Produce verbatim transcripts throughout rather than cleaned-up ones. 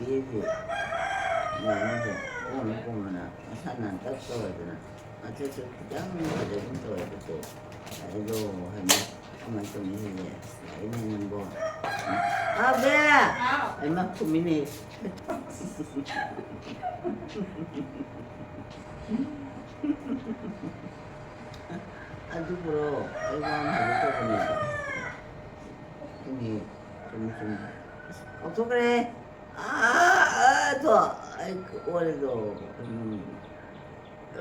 ꯌꯦꯁꯦ꯫ ꯃꯌꯥꯝꯁꯦ ꯀꯣꯝꯅ ꯀꯣꯝꯅ ꯃꯁꯥ ꯅꯥꯟꯇꯛ ꯇꯧꯔꯗꯅ ꯃꯊꯛꯁꯨ ꯈꯤꯇꯪ ꯐꯖꯒꯨꯝ ꯇꯧꯋꯦꯕꯀꯣ꯫ ꯑꯩꯗꯣ ꯍꯥꯏꯅ ꯀꯃꯥꯏꯅ ꯇꯧꯅꯤ ꯁꯤꯁꯦ? ꯂꯥꯛꯏꯅꯦ ꯅꯪꯕꯣ꯫ ꯍꯥꯎꯕꯦ! ꯍꯥꯎ꯫ ꯑꯩꯃ ꯈꯨꯝꯃꯤꯅꯦ꯫ ꯑꯗꯨꯕꯨꯔꯣ, ꯑꯩ ꯋꯥ ꯑꯃ ꯍꯥꯏꯒꯦ ꯇꯧꯕꯅꯦꯕ꯫ ꯆꯨꯝꯃꯤ, ꯆꯨꯝꯃꯤ, ꯆꯨꯝꯃꯤ꯫ ꯑꯁ, ꯀꯥꯎꯊꯣꯛꯈ꯭ꯔꯦ꯫ ꯑꯥ, ꯑꯥ, ꯊꯣ, ꯑꯩ ꯑꯣꯔꯦꯗꯣ꯫ ꯎꯝ꯫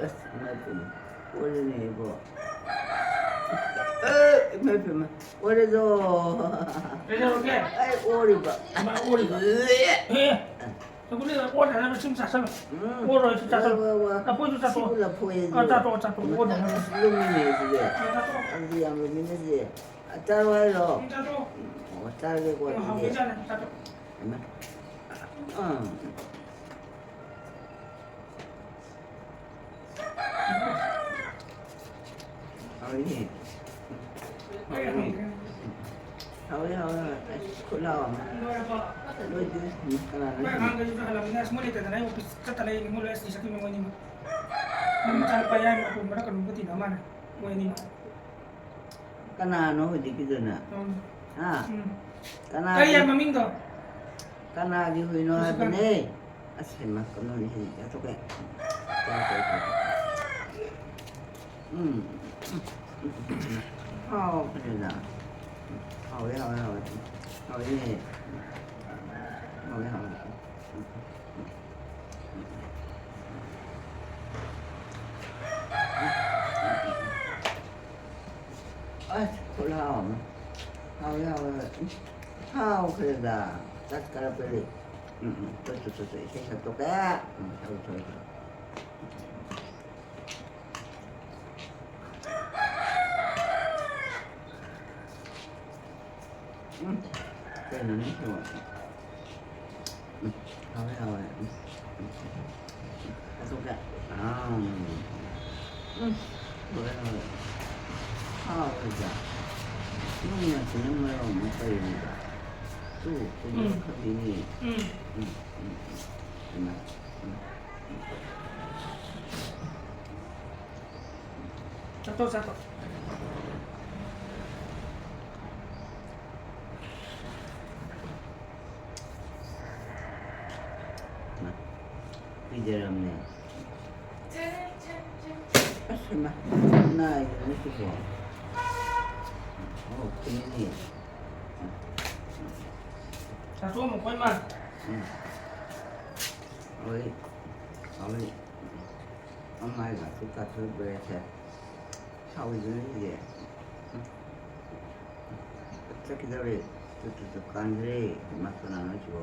ꯑꯁ, ꯏꯃꯥꯏ ꯄꯦꯝꯃ, ꯑꯣꯔꯦꯅꯦ ꯑꯩꯕꯣ꯫ ꯑꯦ, ꯏꯃꯥꯏ ꯄꯦꯝꯃ, ꯑꯣꯔꯦꯗꯣ꯫ ꯀꯩꯗꯧꯔꯒꯦ? ꯑꯩ ꯑꯣꯔꯤꯕ꯫ ꯏꯃꯥ, ꯑꯣꯔꯤꯕ? ꯑꯦ꯫ ꯑꯦ꯫ ꯇꯧꯕꯅꯦ, ꯑꯣꯟꯅꯅꯕ ꯁꯨꯝ ꯆꯥꯁꯜꯂꯣ꯫ ꯎꯝ꯫ ꯑꯣꯔꯣꯏ, ꯁꯨꯝ ꯆꯥꯁꯜꯂꯣ꯫ ꯋꯥ, ꯋꯥ, ꯋꯥ꯫ ꯂꯐꯣꯏꯁꯨ ꯆꯥꯊꯣꯛꯑꯣ꯫ ꯁꯤꯕꯨ ꯂꯐꯣꯏ ꯑꯗꯨ꯫ ꯑꯥ, ꯆꯥꯊꯣꯛꯑꯣ, ꯆꯥꯊꯣꯛꯑꯣ꯫ ꯏꯃꯥ, ꯑꯣꯟꯅꯅꯕ꯫ ꯑꯁ, ꯂꯨꯝꯃꯤꯅꯦ ꯁꯤꯗꯤ꯫ ꯑꯥ, ꯆꯥꯊꯣꯛꯑꯣ꯫ ꯑꯗꯨꯗꯤ ꯌꯥꯝ ꯂꯨꯝꯃꯤꯅꯦ ꯁꯤꯗꯤ꯫ ꯑꯥ, ꯆꯥꯔꯣ ꯍꯥꯏꯔꯣ? ꯎꯝ, ꯆꯥꯊꯣꯛꯑꯣ꯫ ꯑꯣ, ꯆꯥꯔꯒꯦꯀꯣ ꯑꯥ, ꯑꯗꯨꯗꯤ꯫ ꯍꯥꯎꯕꯖꯥꯠꯅꯦ, ꯆꯥꯊꯣꯛꯑꯣ꯫ ꯏꯃꯥ꯫ ꯑꯥ꯫ ꯍꯥꯎꯏꯅꯦ꯫ ꯍꯥꯎꯏꯅꯦ꯫ ꯍꯥꯎꯏ, ꯍꯥꯎꯏ, ꯍꯥꯎꯏ꯫ ꯑꯁ, ꯈꯨꯠ ꯂꯥꯎ ꯑꯃ꯫ ꯂꯣꯏꯔꯕꯣ? ꯂꯣꯏꯗ꯭ꯔꯤ꯫ ꯀꯅꯥꯅꯣ? ꯑꯩꯈꯣꯏ ꯑꯉꯥꯡꯈꯩꯁꯨ ꯍꯜꯂꯛꯑꯕꯅꯤꯅ, ꯑꯁ, ꯃꯣꯏ ꯂꯩꯇꯗꯅ ꯑꯩ ꯑꯣꯐꯤꯁ ꯆꯠꯇ ꯂꯩꯔꯤꯅꯤ, ꯃꯣꯏ ꯂꯣꯏ ꯑꯁꯤꯗ ꯆꯠꯈꯤꯕꯅꯤ, ꯃꯣꯏ ꯑꯅꯤꯃꯛ꯫ ꯃꯣꯏ ꯃꯆꯥꯅꯨꯄꯥ ꯌꯥꯏꯃ ꯑꯇꯣꯝꯕꯔ ꯀꯩꯅꯣꯝꯒ ꯇꯤꯟꯅꯕ ꯃꯥꯜꯂꯦ, ꯃꯣꯏ ꯑꯅꯤꯃꯛ꯫ ꯀꯅꯥꯅꯣ ꯍꯧꯖꯤꯛꯀꯤꯗꯨꯅ? ꯎꯝ꯫ ꯍꯥ? ꯎꯝ꯫ ꯀꯅꯥꯒꯤ, ꯀꯔꯤ ꯍꯥꯏ ꯃꯃꯤꯡꯗꯣ? ꯀꯅꯥꯒꯤ ꯍꯨꯏꯅꯣ ꯍꯥꯏꯕꯅꯦ? ꯑꯁ, ꯍꯩꯃꯥ, ꯀꯩꯅꯣꯅꯦ, ꯍꯦꯟꯅ ꯆꯥꯊꯣꯛꯈ꯭ꯔꯦ꯫ ꯆꯥꯊꯣꯛꯈ꯭ꯔꯦ꯫ ꯎꯝ꯫ ꯍꯥꯎꯕꯅꯤꯗ꯫ ꯍꯥꯎꯋꯦ, ꯍꯥꯎꯋꯦ, ꯍꯥꯎꯋꯦ꯫ ꯍꯥꯎꯋꯦ꯫ ꯍꯥꯎꯋꯦ, ꯍꯥꯎꯋꯦ꯫ ꯑꯁ, ꯈꯨꯠꯍꯥꯎ ꯑꯃ꯫ ꯍꯥꯎꯋꯦ, ꯍꯥꯎꯋꯦ, ꯍꯥꯎꯋꯦ꯫ ꯎꯝ, ꯍꯥꯎꯈ꯭ꯔꯦꯗ꯫ ꯆꯥꯛ ꯀꯥꯔꯛꯄꯗꯤ꯫ ꯎꯝ, ꯎꯝ, ꯇꯨ, ꯇꯨ, ꯇꯨ, ꯇꯨ, ꯏꯁꯩ ꯁꯛꯇꯣꯛꯀꯦ꯫ ꯎꯝ, ꯊꯧ, ꯊꯧ, ꯊꯧ꯫ ꯎꯝ, ꯀꯩꯅꯣꯅꯦ ꯁꯤꯕꯣ? ꯎꯝ, ꯍꯥꯎꯋꯦ, ꯍꯥꯎꯋꯦ꯫ ꯎꯝ, ꯎꯝ, ꯎꯝ꯫ ꯆꯥꯊꯣꯛꯀꯦ꯫ ꯑꯥ, ꯎꯝ, ꯎꯝ, ꯍꯥꯎꯋꯦ, ꯍꯥꯎꯋꯦ꯫ ꯍꯥꯎꯋꯦꯗ꯫ ꯅꯪ ꯅꯆꯤꯟꯅ ꯃꯔꯣꯜ ꯑꯃ ꯀꯔꯤꯅꯣꯗ? ꯇꯨ, ꯀꯩꯅꯣ ꯎꯝ꯫ ꯈꯪꯗꯦꯅꯦ꯫ ꯎꯝ꯫ ꯎꯝ, ꯎꯝ, ꯎꯝ꯫ ꯍꯩꯃꯥ꯫ ꯎꯝ꯫ ꯆꯥꯊꯣꯛ, ꯆꯥꯊꯣꯛ꯫ ꯃꯥ꯫ ꯄꯤꯖꯔꯝꯅꯦ꯫ ꯑꯁ, ꯍꯩꯃꯥ꯫ ꯅꯥꯏꯗꯅ ꯁꯤꯕꯣ꯫ ꯑꯣ, ꯈꯨꯟꯅꯤ꯫ ꯆꯥꯊꯣꯛꯑꯝꯃꯨꯀꯣ, ꯏꯃꯥ꯫ ꯎꯝ꯫ ꯍꯣꯏ꯫ ꯍꯣꯏ꯫ ꯑꯃꯥꯏꯒꯁꯨ ꯆꯥꯊꯣꯛꯄ ꯌꯥꯏ꯫ ꯁꯥꯎꯏꯗꯨꯅ ꯁꯤꯗꯤ꯫ ꯆꯠꯈꯤꯗꯧꯔꯦ꯫ ꯇꯨ, ꯇꯨ, ꯇꯨ, ꯀꯥꯟꯈ꯭ꯔꯦ꯫ ꯃꯥ ꯀꯅꯥꯅꯣ ꯁꯤꯕꯣ?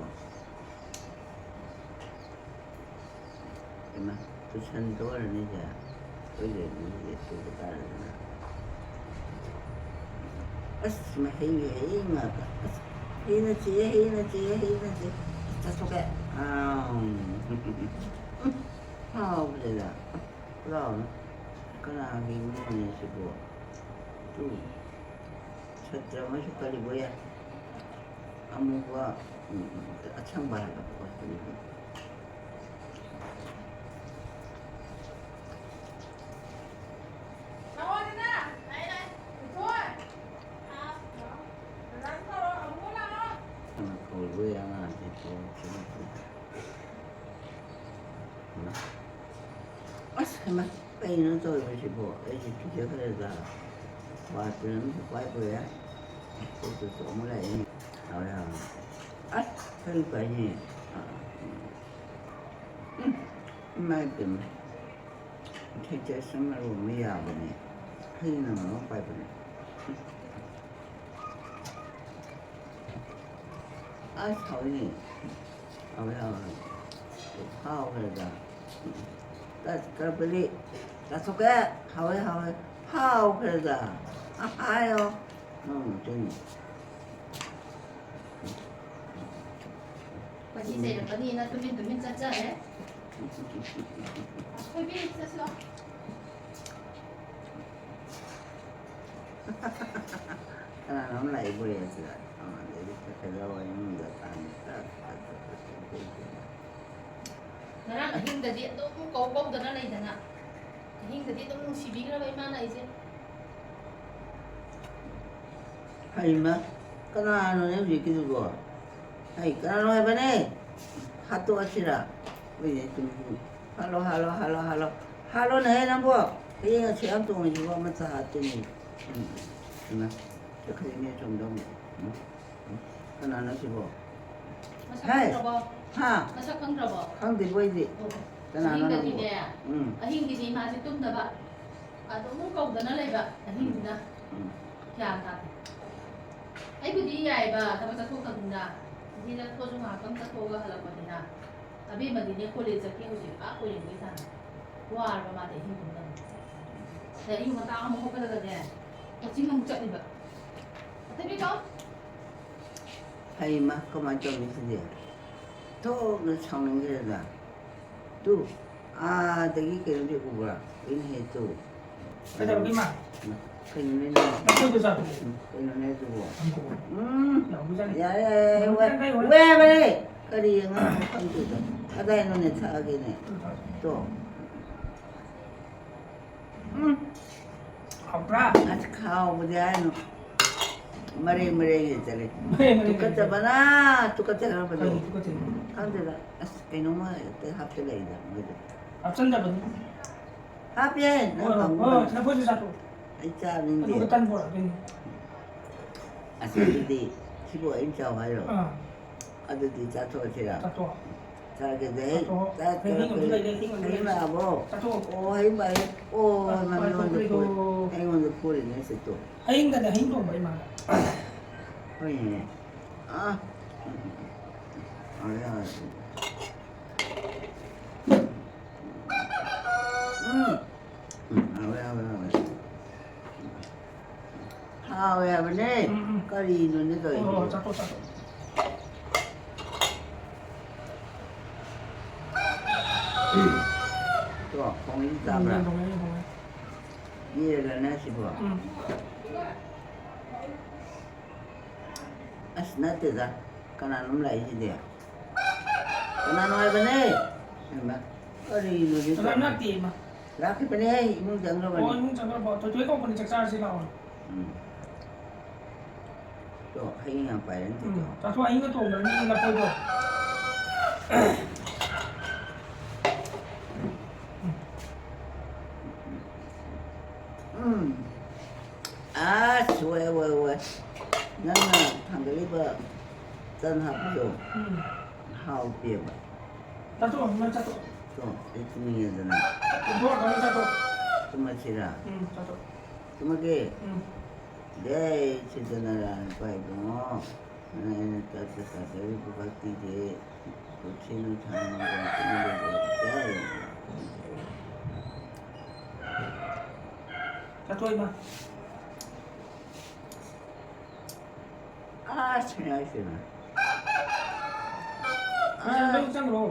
ꯏꯃꯥ, ꯇꯨꯏꯁꯟꯗ ꯑꯣꯏꯔꯅꯤꯁꯦ꯫ ꯑꯩꯈꯣꯏ ꯂꯩꯕꯅꯤꯁꯦ ꯇꯨꯕ ꯇꯥꯔꯦꯗꯅ꯫ ꯑꯁ, ꯃꯍꯩꯒꯤ ꯍꯩ ꯉꯥꯛꯇ꯫ ꯑꯁ, ꯍꯩꯅ ꯆꯦ, ꯍꯩꯅ ꯆꯦ, ꯍꯩꯅ ꯆꯦ꯫ ꯑꯁ, ꯆꯠꯊꯣꯛꯀꯦ꯫ ꯑꯥꯎ꯫ ꯍꯥꯎꯕꯁꯤꯗ꯫ ꯂꯥꯎꯅ꯫ ꯀꯅꯥꯒꯤ ꯏꯃꯨꯡꯅꯣ ꯁꯤꯕꯣ? ꯇꯨ꯫ ꯁꯥꯇ꯭ꯔ ꯑꯃꯁꯨ ꯀꯔꯤꯕꯣ ꯌꯥ-, ꯑꯃꯨꯕ, ꯎꯝ, ꯑꯁꯪꯕ ꯍꯥꯏꯕ ꯄꯣꯠꯇꯨꯅꯤ꯫ ꯑꯉꯥꯡꯁꯦ ꯀꯧꯔꯛꯑꯣ꯫ ꯑꯁ, ꯍꯩꯃꯥ, ꯀꯩꯅꯣ ꯇꯧꯔꯤꯕꯁꯤꯕꯣ? ꯑꯩꯁꯦ ꯀꯤꯖꯈ꯭ꯔꯦꯗ꯫ ꯋꯥꯠꯄꯅ ꯑꯃꯁꯨ ꯄꯥꯏ ꯄꯨꯔꯦ꯫ ꯀꯣꯛꯇꯁꯨ ꯑꯃꯨꯛ ꯂꯥꯛꯑꯦꯅꯦ꯫ ꯍꯥꯎꯔꯦ, ꯍꯥꯎꯔꯦ꯫ ꯑꯁ, ꯀꯔꯤ ꯎꯄꯥꯏꯅꯦ? ꯎꯝ, ꯏꯃꯥ ꯏꯄꯦꯝꯃ꯫ ꯏꯊꯩ ꯆꯦꯁ ꯃꯔꯨ ꯑꯃ ꯌꯥꯕꯅꯦ꯫ ꯍꯩꯅ ꯃꯔꯣꯝ ꯄꯥꯏꯕꯅꯦ꯫ ꯑꯁ, ꯍꯥꯎꯋꯤꯅꯦ꯫ ꯍꯥꯎꯋꯦ, ꯍꯥꯎꯋꯦ꯫ ꯍꯥꯎꯈ꯭ꯔꯦꯗ꯫ ꯇꯠꯈ꯭ꯔꯕꯗꯤ ꯆꯥꯊꯣꯛꯀꯦ꯫ ꯍꯥꯎꯋꯦ, ꯍꯥꯎꯋꯦ꯫ ꯍꯥꯎꯈ꯭ꯔꯦꯗ꯫ ꯍꯥꯏꯌꯣ꯫ ꯅꯪ ꯅꯆꯤꯟ꯫ ꯃꯁꯤ ꯆꯩꯔꯛꯀꯅꯤꯅ ꯇꯨꯃꯤꯟ ꯇꯨꯃꯤꯟ ꯆꯠꯆꯔꯦ꯫ ꯊꯣꯏꯕꯤ, ꯆꯠꯁꯤꯂꯥꯎ꯫ ꯀꯅꯥꯅꯣꯝ ꯂꯥꯛꯏ ꯕꯣꯔꯦ ꯑꯁꯤꯗ꯫ ꯑꯥ, ꯑꯗꯩꯗꯤ ꯆꯠꯀꯗꯕ ꯏꯃꯨꯡꯗ ꯇꯥꯡ ꯇ-, ꯇ-, ꯇ-, ꯇ-, ꯇ-, ꯉꯔꯥꯡ ꯑꯍꯤꯡꯗꯗꯤ ꯑꯗꯨꯝ ꯀꯧ ꯀꯧꯗꯅ ꯂꯩꯗꯅ, ꯑꯍꯤꯡꯗꯗꯤ ꯑꯗꯨꯝ ꯅꯨꯡꯁꯤꯕꯤꯈ꯭ꯔꯕ ꯏꯃꯥꯅ ꯑꯩꯁꯦ꯫ ꯍꯩꯃ, ꯀꯅꯥꯅꯣꯅꯦ ꯍꯧꯖꯤꯛꯀꯤꯗꯨꯕꯣ? ꯍꯩ, ꯀꯅꯥꯅꯣ ꯍꯥꯏꯕꯅꯦ? ꯍꯥꯠꯇꯣꯛꯑꯁꯤꯔ? ꯍꯣꯏꯅꯦ, ꯆꯨꯝꯃꯤ, ꯆꯨꯝꯃꯤ꯫ ꯍꯥꯠꯂꯣ, ꯍꯥꯠꯂꯣ, ꯍꯥꯠꯂꯣ, ꯍꯥꯠꯂꯣ꯫ ꯍꯥꯠꯂꯣꯅꯦꯍꯦ ꯅꯪꯕꯣ꯫ ꯍꯌꯦꯡ ꯑꯁꯨꯛ ꯌꯥꯝ ꯇꯣꯡꯉꯤꯁꯤꯕꯣ ꯑꯃꯠꯇ ꯍꯥꯠꯇꯣꯏꯅꯤ꯫ ꯎꯝ, ꯏꯃꯥ, ꯆꯠꯈ꯭ꯔꯦꯅꯦ ꯑꯁꯣꯝꯗ ꯑꯃꯨꯛ꯫ ꯎꯝ, ꯎꯝ, ꯀꯅꯥꯅꯣ ꯁꯤꯕꯣ? ꯃꯁꯛ ꯍꯥꯏ! ꯈꯪꯗ꯭ꯔꯕꯣ? ꯍꯥ? ꯃꯁꯛ ꯈꯪꯗ꯭ꯔꯕꯣ? ꯈꯪꯗꯦꯕꯣ ꯑꯩꯗꯤ꯫ ꯑꯣ꯫ ꯀꯅꯥꯅꯣ ꯅꯪꯕꯣ? ꯑꯍꯤꯡꯗꯗꯤꯅꯦ, ꯎꯝ꯫ ꯑꯍꯤꯡꯗꯤꯅꯦ ꯏꯃꯥꯁꯦ ꯇꯨꯝꯗꯕ꯫ ꯑꯗꯨꯝ ꯀꯧꯗꯅ ꯂꯩꯕ ꯑꯍꯤꯡꯁꯤꯗ꯫ ꯎꯝ꯫ ꯒ꯭ꯌꯥꯟ ꯇꯥꯗꯦ꯫ ꯑꯩꯕꯨꯗꯤ ꯌꯥꯏꯕ, ꯊꯕꯛ ꯆꯠꯊꯣꯛꯇꯕꯅꯤꯅ꯫ ꯑꯁꯤꯗ ꯊꯣꯛꯑꯁꯨ ꯉꯥꯏꯍꯥꯛꯇꯪ ꯆꯠꯊꯣꯛꯑꯒ ꯍꯜꯂꯛꯄꯅꯤꯅ꯫ ꯑꯕꯦꯝꯃꯗꯤꯅꯦ ꯀꯣꯂꯦꯖ ꯆꯠꯀꯦ ꯍꯧꯖꯤꯛ, ꯑꯥ ꯀꯣꯏꯔꯦꯡꯒꯩ ꯇꯥꯟꯅ꯫ ꯋꯥꯔꯕ ꯃꯥꯗꯤ ꯑꯍꯤꯡ ꯇꯨꯝꯗꯕ꯫ ꯑꯗꯩ ꯑꯌꯨꯛ ꯉꯟꯇꯥ ꯑꯃꯨꯛ ꯍꯧꯒꯠꯂꯒꯅꯦ, ꯀꯣꯆꯤꯡ ꯑꯃꯨꯛ ꯆꯠꯂꯤꯕ꯫ ꯑꯊꯣꯏꯕꯤꯀꯣ! ꯍꯩꯃ, ꯀꯃꯥꯏꯅ ꯇꯧꯅꯤ ꯁꯤꯗꯤ? ꯊꯣꯛꯅ ꯁꯥꯎꯅꯤꯡꯈ꯭ꯔꯦꯗ꯫ ꯇꯨ, ꯑꯥꯗꯒꯤ ꯀꯩꯅꯣꯗꯤ ꯎꯕ꯭ꯔꯥ? ꯑꯩꯅ ꯍꯦꯛ ꯇꯨ꯫ ꯀꯩꯗꯧꯔꯒꯦ, ꯏꯃꯥ? ꯀꯩꯅꯣꯅꯦ ꯅꯪ? ꯅꯈꯣꯏꯗꯣ ꯆꯥꯊꯣꯛꯑꯣ꯫ ꯎꯝ, ꯀꯩꯅꯣꯅꯦ ꯑꯗꯨꯕꯣ? ꯎꯝ. ꯌꯥꯎꯕꯖꯥꯠꯅꯤ꯫ ꯌꯥꯔꯦ, ꯌꯥꯔꯦ, ꯌꯥꯔꯦ, ꯌꯥꯎꯕꯖꯥꯠꯅꯤ, ꯋꯥ-, ꯀꯩ ꯋꯥ-, ꯋꯥ ꯌꯥꯝꯃꯦ꯫ ꯀꯔꯤ ꯑꯉꯥꯡꯅꯣ ꯈꯪꯗꯦꯗ꯫ ꯀꯗꯥꯏꯅꯣꯅꯦ ꯊꯛꯑꯒꯦꯅꯦ? ꯎꯝ. ꯇꯣ꯫ ꯎꯝ. ꯍꯥꯎꯕ꯭ꯔꯥ? ꯑꯁ, ꯍꯥꯎꯕꯗꯤ ꯍꯥꯏꯅꯨ꯫ ꯃꯔꯦꯡ ꯃꯔꯦꯡ ꯍꯦꯛ ꯆꯠꯂꯦ꯫ ꯃꯔꯦꯡ ꯃꯔꯦꯡ ꯍꯦꯛ ꯇꯨꯀꯠꯆꯕꯅ, ꯆꯠꯂꯦ꯫ ꯇꯨꯀꯠꯆꯈ꯭ꯔꯕꯗꯣ꯫ ꯀꯔꯤ ꯇꯨꯀꯠꯆꯩꯅꯣ? ꯈꯪꯗꯦꯗ꯫ ꯑꯁ, ꯀꯩꯅꯣꯝꯃ ꯍꯦꯛꯇ ꯍꯥꯞꯆꯜꯂꯛꯏꯗ ꯃꯣꯏꯗꯣ꯫ ꯍꯥꯞꯆꯟꯗꯕꯅꯤ꯫ ꯍꯥꯞꯄꯦ, ꯅꯪ ꯍꯣꯏ, ꯍꯣꯏ, ꯈꯪꯕ꯭ꯔꯥ? ꯍꯣꯏ, ꯂꯐꯣꯏꯁꯨ ꯆꯥꯊꯣꯛꯑꯣ꯫ ꯑꯩ ꯆꯥꯅꯤꯡꯗꯦ꯫ ꯑꯗꯨꯒ ꯇꯟ ꯄꯣꯔꯛꯑꯗꯣꯏꯅꯤ꯫ ꯑꯁ, ꯑꯗꯨꯗꯤ ꯁꯤꯕꯨ ꯑꯩꯅ ꯆꯥꯎ ꯍꯥꯏꯔꯣ? ꯑꯥ꯫ ꯑꯗꯨꯗꯤ ꯆꯥꯊꯣꯛꯑꯁꯤꯔ? ꯆꯥꯊꯣꯛꯑꯣ꯫ ꯆꯥꯒꯦꯗꯤ ꯑꯩ ꯆꯥꯊꯣꯛꯑꯣ꯫ ꯆꯥ-, ꯍꯩ ꯑꯃꯁꯨ ꯀꯩꯅꯣ, ꯂꯩꯔꯦ, ꯍꯩ ꯑꯃꯁꯨ ꯍꯩ ꯂꯩꯔꯦ꯫ ꯂꯥꯛꯑꯕꯣ? ꯆꯥꯊꯣꯛꯑꯣ꯫ ꯑꯣ, ꯍꯩ ꯂꯥꯛꯑꯦ꯫ ꯑꯣ, ꯑꯥ, ꯃꯥ ꯄꯥꯏꯊꯣꯛꯈ꯭ꯔꯦꯗꯣ꯫ ꯃꯤꯉꯣꯟꯗ ꯐꯨ-, ꯑꯩꯉꯣꯟꯗ ꯐꯨꯔꯤꯅꯦ ꯁꯤꯠꯇꯣ꯫ ꯍꯌꯦꯡꯗꯅꯦ ꯍꯌꯦꯡ ꯊꯣꯡꯕ ꯏꯃꯥꯅ꯫ ꯍꯣꯏꯅꯦ꯫ ꯑꯥ꯫ ꯎꯝ, ꯎꯝ, ꯎꯝ, ꯎꯝ꯫ ꯍꯥꯎꯔꯦ, ꯍꯥꯎꯔꯦ꯫ ꯎꯝ꯫ ꯎꯝ, ꯍꯥꯎꯔꯦ, ꯍꯥꯎꯔꯦ, ꯍꯥꯎꯔꯦ꯫ ꯍꯥꯎꯋꯦ ꯍꯥꯏꯕꯅꯦ꯫ ꯎꯝ, ꯎꯝ꯫ ꯀꯔꯤꯅꯣꯅꯦ ꯍꯣꯏ, ꯍꯣꯏ, ꯇꯧꯔꯤꯁꯤꯕꯣ? ꯆꯥꯊꯣꯛ, ꯆꯥꯊꯣꯛ꯫ ꯇꯣ, ꯈꯣꯡꯉꯩꯗꯤ ꯆꯥꯕ꯭ꯔꯥ? ꯎꯝ, ꯈꯣꯡꯉꯩ, ꯈꯣꯡꯉꯩ꯫ ꯌꯦꯜꯂꯅꯦ ꯁꯤꯕꯣ? ꯎꯝ꯫ ꯑꯁ, ꯅꯠꯇꯦꯗ꯫ ꯀꯅꯥꯅꯣꯝ ꯂꯥꯛꯏꯁꯤꯗꯤ? ꯀꯅꯥꯅꯣ ꯍꯥꯏꯕꯅꯦ? ꯍꯩꯃꯥ, ꯀꯔꯤꯅꯣ ꯁꯤ? ꯀꯅꯥ ꯅꯠꯇꯦ, ꯏꯃꯥ꯫ ꯂꯥꯛꯈꯤꯕꯅꯦ, ꯏꯃꯨꯡ ꯆꯪꯈ꯭ꯔꯕꯅꯦ꯫ ꯑꯣ, ꯏꯃꯨꯡ ꯆꯪꯈ꯭ꯔꯕꯣ? ꯊꯣꯏꯊꯣꯏ ꯀꯧꯕꯅꯤ, ꯆꯥꯛ ꯆꯥꯔꯁꯤ ꯂꯥꯛꯑꯣ꯫ ꯎꯝ꯫ ꯇꯣ, ꯍꯌꯦꯡ ꯌꯥꯝ ꯄꯥꯏꯔꯅꯤ, ꯎꯝ, ꯇꯣ꯫ ꯆꯥꯊꯣꯛ, ꯑꯍꯤꯡꯒ ꯇꯣꯡꯗꯕꯅꯤ ꯂꯐꯣꯏꯗꯣ꯫ ꯎꯝ꯫ ꯑꯁ, ꯋꯥꯏ, ꯋꯥꯏ, ꯋꯥꯏ꯫ ꯅꯪꯅ ꯊꯥꯡꯒꯠꯂꯤꯕ ꯇꯟ ꯍꯥꯞꯄꯗꯣ ꯎꯝ꯫ ꯍꯥꯎꯇꯦꯕ꯫ ꯆꯥꯊꯣꯛꯑꯣ, ꯅꯪ ꯆꯥꯊꯣꯛꯑꯣ꯫ ꯇꯣ, ꯑꯩ ꯇꯨꯝꯅꯤꯡꯉꯦꯗꯅ꯫ ꯇꯨꯝꯊꯣꯛꯑꯣ, ꯅꯪ ꯆꯥꯊꯣꯛꯑꯣ꯫ ꯇꯨꯝꯃꯁꯤꯔꯥ? ꯎꯝ, ꯆꯥꯊꯣꯛꯑꯣ꯫ ꯇꯨꯝꯃꯒꯦ? ꯎꯝ꯫ ꯖꯩ ꯁꯤꯇꯅꯥꯔꯥꯌꯟ ꯄꯥꯏ ꯏꯕꯨꯡꯉꯣ꯫ ꯅꯪ ꯑꯩꯅ ꯇꯠꯇ ꯇꯥꯖꯔꯤꯕ ꯚꯛꯇꯤꯁꯦ ꯄꯨꯟꯁꯤ ꯅꯨꯡꯁꯥꯡꯅ ꯂꯩꯕ ꯖꯩ꯫ ꯆꯠꯊꯣꯛ ꯏꯃꯥ꯫ ꯑꯁ, ꯏꯃꯥꯏ ꯄꯦꯝꯃ꯫ ꯏꯆꯦ, ꯅꯪ ꯆꯪꯈ꯭ꯔꯣ꯫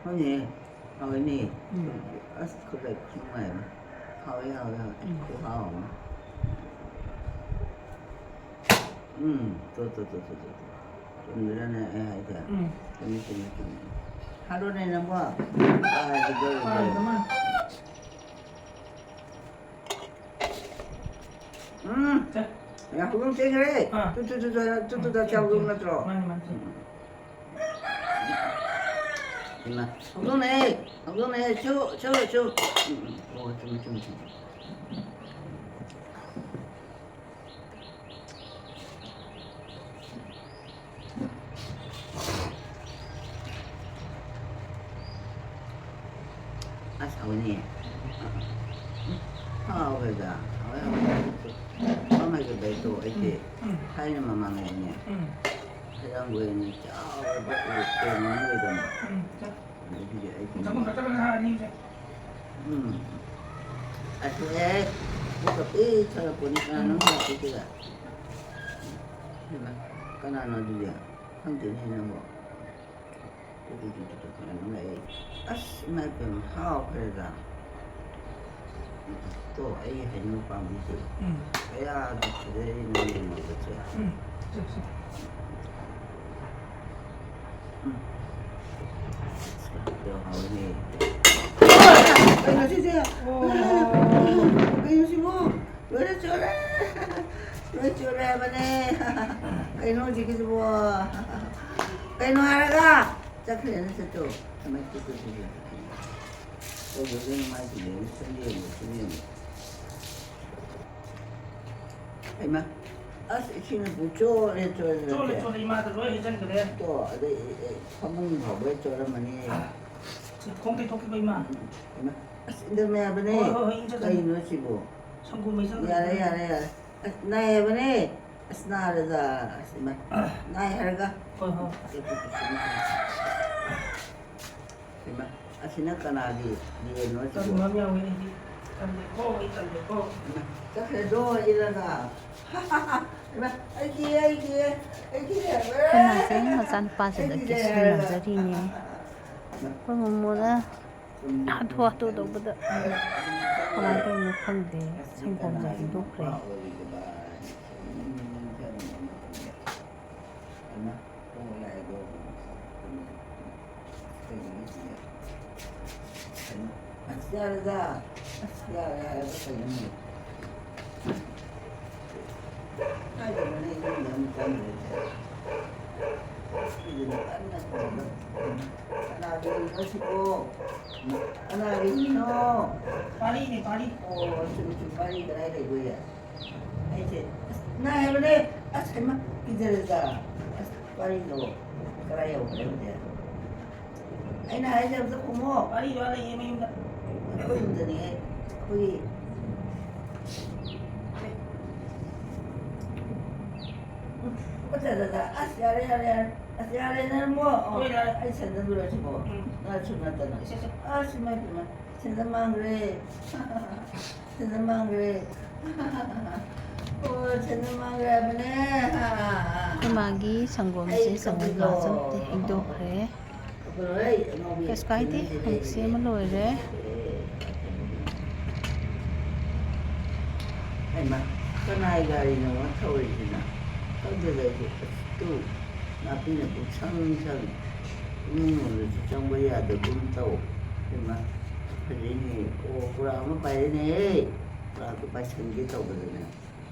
ꯍꯣꯏꯅꯦ꯫ ꯍꯥꯎꯋꯤꯅꯦ꯫ ꯎꯝ꯫ ꯑꯁ, ꯈꯨꯠꯂꯥꯏ ꯈꯨꯅꯨꯡꯉꯥꯏ ꯑꯃ꯫ ꯍꯥꯎꯋꯦ, ꯍꯥꯎꯋꯦ, ꯍꯥꯎꯋꯦ꯫ ꯎꯝ꯫ ꯈꯨꯍꯥꯎ ꯑꯃ꯫ ꯎꯝ, ꯇꯣ, ꯇꯣ, ꯇꯣ꯫ ꯆꯨꯝꯗ꯭ꯔꯅꯦ ꯑꯩ ꯍꯥꯏꯁꯦ? ꯎꯝ꯫ ꯆꯨꯝꯃꯤ, ꯆꯨꯝꯃꯤ, ꯆꯨꯝꯃꯤ꯫ ꯍꯥꯠꯂꯣꯅꯦ ꯅꯪꯕꯣ꯫ ꯀꯥꯏꯗ ꯇꯧꯔꯤꯒꯦ? ꯄꯥꯏꯗ ꯃꯥ꯫ ꯎꯝ꯫ ꯁꯦ꯫ ꯌꯥ, ꯍꯧꯗꯣꯡ ꯆꯦꯟꯈ꯭ꯔꯦ꯫ ꯑꯥ꯫ ꯇꯨ, ꯇꯨ, ꯇꯨ, ꯇꯨ, ꯇꯨ, ꯇꯨ, ꯇꯨ, ꯁꯦ, ꯁꯦ, ꯁꯦ꯫ ꯃꯥꯅꯤ, ꯃꯥꯅꯤ, ꯁꯦ꯫ ꯎꯝ꯫ ꯏꯃꯥ, ꯍꯧꯗꯣꯡꯅꯦ, ꯍꯧꯗꯣꯡꯅꯦ, ꯁꯨ, ꯁꯨ, ꯁꯨ꯫ ꯎꯝ, ꯎꯝ꯫ ꯑꯣ, ꯆꯨꯝꯃꯤ, ꯆꯨꯝꯃꯤ, ꯆꯨꯝꯃꯤ꯫ ꯑꯁ, ꯍꯥꯎꯋꯤꯅꯦ꯫ ꯍꯥꯎꯋꯦꯗ, ꯍꯥꯎꯋꯦ, ꯍꯥꯎꯋꯦ꯫ ꯀꯃꯥꯏꯅ ꯇꯧꯗꯣꯏꯗꯣ? ꯑꯩꯗꯤ ꯎꯝ, ꯎꯝ꯫ ꯊꯥꯏꯅ ꯃꯃꯥꯡꯉꯩꯗꯅꯦ, ꯎꯝ꯫ ꯐꯩꯔꯥꯡꯒꯣꯏ ꯑꯅꯤ ꯆꯥꯎꯔꯕ ꯎ ꯎ ꯃꯌꯥꯝ ꯂꯩꯗꯅ꯫ ꯎꯝ, ꯆꯠ-, ꯑꯗꯨꯒꯤ ꯑꯩꯗꯤ ꯆꯠꯐꯝ ꯆꯠꯇꯕ ꯉꯥꯏꯍꯥꯛ ꯑꯅꯤ ꯆꯠ-, ꯎꯝ꯫ ꯑꯗꯨꯅꯦ ꯄꯨꯛꯀ ꯄꯤꯛ ꯊꯜꯂꯛꯄꯅꯤ, ꯀꯅꯥꯅꯣ ꯎꯝ꯫ ꯂꯥꯛꯄꯤꯗꯨꯗ? ꯍꯩꯃꯥ, ꯀꯅꯥꯅꯣ ꯑꯗꯨꯗꯤ? ꯈꯪꯗꯦꯅꯦ ꯅꯪꯕꯣ꯫ ꯇꯨ, ꯇꯨ, ꯇꯨ, ꯇꯨ, ꯇꯨ, ꯀꯅꯥꯅꯣ ꯂꯥꯛꯑꯦ? ꯑꯁ, ꯏꯃꯥ ꯏꯄꯦꯝꯃ, ꯍꯥꯎꯈ꯭ꯔꯦꯗ꯫ ꯇꯣ, ꯑꯩ ꯍꯩꯅꯧ ꯄꯥꯝꯕꯤꯁꯦ꯫ ꯎꯝ꯫ ꯀꯌꯥꯗ ꯐꯖꯔꯤꯅꯣ ꯌꯦꯡꯉꯣꯕꯁꯦ꯫ ꯎꯝ꯫ ꯁꯦ, ꯁꯦ꯫ ꯀꯩꯅꯣ ꯁꯤꯁꯦ? ꯀꯩꯅꯣ ꯁꯤꯕꯨ? ꯂꯣꯏꯅ ꯆꯣꯠꯂꯦ꯫ ꯂꯣꯏ ꯆꯣꯠꯂꯦ ꯍꯥꯏꯕꯅꯦ꯫ ꯀꯩꯅꯣ ꯍꯧꯖꯤꯛꯀꯤꯁꯤꯕꯣ? ꯀꯩꯅꯣ ꯍꯥꯏꯔꯒ ꯆꯠꯈ꯭ꯔꯦꯅꯦ ꯁꯠꯇꯣ꯫ ꯀꯃꯥꯏ ꯇꯧꯗꯣꯏꯅꯣ? ꯀꯩꯗꯧꯗꯣꯏꯅꯣ ꯃꯥꯏꯁꯤꯗꯤ? ꯁꯨꯝ ꯌꯦꯡꯉꯨ, ꯁꯨꯝ ꯌꯦꯡꯉꯨ꯫ ꯍꯩꯃꯥ, ꯑꯁ, ꯏꯁꯤꯡꯅ ꯄꯨꯡꯆꯣꯠ ꯍꯦꯛ ꯆꯣꯠꯂꯦ꯫ ꯆꯣꯠꯂꯦ, ꯆꯣꯠꯂꯦ, ꯏꯃꯥꯗ ꯂꯣꯏ ꯍꯩꯖꯤꯟꯈ꯭ꯔꯦ꯫ ꯇꯣ, ꯑꯗꯩ, ꯑꯦ, ꯐꯃꯨꯡ ꯐꯥꯎꯕ ꯍꯦꯛ ꯆꯣꯠꯂꯝꯃꯅꯤ꯫ ꯈꯣꯡ ꯇꯩꯊꯣꯛꯈꯤꯕ, ꯏꯃꯥ꯫ ꯎꯝ, ꯍꯩꯃꯥ, ꯑꯁ, ꯏꯪꯊꯝꯃꯦ ꯍꯥꯏꯕꯅꯦ꯫ ꯍꯣꯏ, ꯍꯣꯏ, ꯍꯣꯏ, ꯏꯪꯖꯗꯅꯤ꯫ ꯀꯩꯅꯣ ꯁꯤꯕꯣ? ꯁꯪꯒꯣꯝ ꯍꯩꯖꯤꯟꯈ꯭ꯔꯦ꯫ ꯌꯥꯔꯦ, ꯌꯥꯔꯦ, ꯌꯥꯔꯦ꯫ ꯑꯁ, ꯅꯥꯏ ꯍꯥꯏꯕꯅꯦ꯫ ꯑꯁ, ꯅꯥꯔꯦꯗ꯫ ꯑꯁ, ꯏꯃꯥ, ꯅꯥꯏ ꯍꯥꯏꯔꯒ꯫ ꯍꯣꯏ, ꯍꯣꯏ꯫ ꯍꯩꯃꯥ, ꯑꯁꯤꯅ ꯀꯅꯥꯒꯤ ꯌꯦꯟꯅꯣ ꯁꯤꯕꯣ? ꯇꯟꯕ ꯑꯃ ꯌꯥꯎꯋꯦ ꯑꯩꯗꯤ꯫ ꯇꯜꯂꯦꯀꯣ, ꯑꯩ ꯇꯜꯂꯦꯀꯣ꯫ ꯆꯠꯈ꯭ꯔꯦꯗꯣ ꯏꯜꯂꯒ꯫ ꯏꯃꯥ, ꯑꯩꯒꯤ, ꯑꯩꯒꯤ, ꯑꯩꯒꯤ꯫ ꯑꯩꯈꯣꯏ ꯃꯥꯁꯦ ꯃꯆꯥꯅꯨꯄꯥꯁꯤꯗ ꯑꯩꯒꯤ ꯀꯦꯁꯤ ꯍꯥꯏꯔꯒ꯫ ꯂꯥꯡꯖꯔꯤꯅꯦ꯫ ꯑꯩꯈꯣꯏ ꯃꯣꯃꯣꯅ ꯍꯥꯊꯨ ꯍꯥꯊꯨ ꯇꯧꯕꯗ ꯀꯃꯥꯏꯅ ꯇꯧꯔꯤꯅꯣ ꯈꯪꯗꯦ꯫ ꯁꯪꯒꯣꯝꯁꯦ ꯍꯩꯗꯣꯛꯈ꯭ꯔꯦ꯫ ꯑꯁ, ꯌꯥꯔꯦꯗ꯫ ꯑꯁ, ꯌꯥꯔꯦ ꯍꯥꯏꯔꯒ ꯀꯩꯅꯣꯅꯦ? ꯀꯥꯏꯗꯅꯣꯅꯦ ꯏꯃꯨꯡꯗ ꯑꯃꯨꯛ ꯆꯪꯗꯣꯏꯁꯦ? ꯑꯁ, ꯁꯤꯗꯤ ꯀꯟꯅ ꯇꯧꯔꯒ꯫ ꯀꯅꯥꯒꯤ ꯍꯨꯏꯅꯣ ꯁꯤꯕꯣ? ꯀꯅꯥꯒꯤ ꯍꯨꯏꯅꯣ? ꯄꯥꯔꯤꯅꯦ, ꯄꯥꯔꯤ꯫ ꯑꯣ, ꯆꯨꯝꯃꯤ, ꯆꯨꯝꯃꯤ, ꯄꯥꯔꯤ ꯀꯗꯥꯏ ꯂꯩꯕ ꯌꯥꯏ? ꯑꯩꯁꯦ, ꯑꯁ, ꯅꯥꯏ ꯍꯥꯏꯕꯅꯦ꯫ ꯑꯁ, ꯍꯩꯃꯥ, ꯀꯤꯖꯔꯦꯗ꯫ ꯑꯁ, ꯋꯥꯔꯤꯗꯣ ꯀꯗꯥꯏ ꯌꯧꯈ꯭ꯔꯦ ꯍꯧꯖꯤꯛ? ꯑꯩꯅ ꯍꯥꯏꯁꯦ ꯑꯝꯇ ꯈꯨꯝꯃꯣ꯫ ꯋꯥꯔꯤꯗꯣ ꯑꯥ ꯂꯩꯌꯦ ꯃꯌꯨꯝꯗ꯫ ꯑꯩꯈꯣꯏ ꯌꯨꯝꯗꯅꯦꯍꯦ꯫ ꯑꯩꯈꯣꯏꯒꯤ, ꯑꯁ, ꯌꯥꯔꯦ, ꯌꯥꯔꯦ, ꯌꯥꯔꯦ꯫ ꯑꯁ, ꯌꯥꯔꯦ, ꯅꯪꯕꯣ꯫ ꯑꯣ, ꯍꯣꯏ, ꯌꯥꯔꯦ꯫ ꯑꯩ ꯁꯦꯟꯗꯜꯗꯨꯔꯣ ꯁꯤꯕꯣ? ꯎꯝ꯫ ꯅꯪꯁꯨ ꯅꯠꯇꯅ꯫ ꯁꯦ, ꯁꯦ꯫ ꯑꯁ, ꯏꯃꯥꯏ ꯄꯦꯝꯃ꯫ ꯁꯦꯟꯗꯜ ꯃꯥꯡꯈ꯭ꯔꯦ꯫ ꯁꯦꯟꯗꯜ ꯃꯥꯡꯈ꯭ꯔꯦ꯫ ꯑꯣ, ꯁꯦꯟꯗꯜ ꯃꯥꯡꯈ꯭ꯔꯦ ꯍꯥꯏꯕꯅꯦ꯫ ꯑꯩꯈꯣꯏ ꯃꯥꯒꯤ ꯁꯪꯒꯣꯝꯁꯦ ꯑꯩ ꯆꯥꯃꯁ ꯈꯪꯕ꯭ꯔꯣ? ꯒ꯭ꯂꯥꯁ ꯑꯃ ꯍꯦꯛ ꯍꯩꯗꯣꯛꯈ꯭ꯔꯦ꯫ ꯑꯩꯈꯣꯏ ꯑꯉꯥꯎꯕꯤ ꯀꯩꯁꯨ ꯀꯥꯏꯗꯦ, ꯁꯦꯟꯗꯜꯁꯦ ꯑꯃꯨꯛ ꯂꯩꯔꯦ꯫ ꯁꯦꯝꯃ ꯂꯣꯏꯔꯦ꯫ ꯍꯩꯃꯥ, ꯀꯅꯥꯏ ꯒꯥꯔꯤꯅꯣ ꯊꯧꯔꯤꯁꯤꯅ? ꯈꯪꯗꯦꯗ ꯑꯩꯁꯨ꯫ ꯑꯁ, ꯇꯨ, ꯅꯥꯄꯤꯅ ꯄꯨꯡꯁꯪ ꯁꯪꯉꯤ꯫ ꯏꯃꯨꯡ ꯂꯣꯝꯗꯁꯨ ꯆꯪꯕ ꯌꯥꯗꯒꯨꯝ ꯇꯧ꯫ ꯏꯃꯥ, ꯐꯖꯩꯅꯦ꯫ ꯑꯣ, ꯀꯨꯔꯥꯛ ꯑꯃ ꯄꯥꯏꯔꯦꯅꯦꯍꯦ꯫ ꯀꯨꯔꯥꯛꯇꯣ ꯄꯥꯏꯁꯟꯒꯦ ꯇꯧꯕꯗꯅꯦ,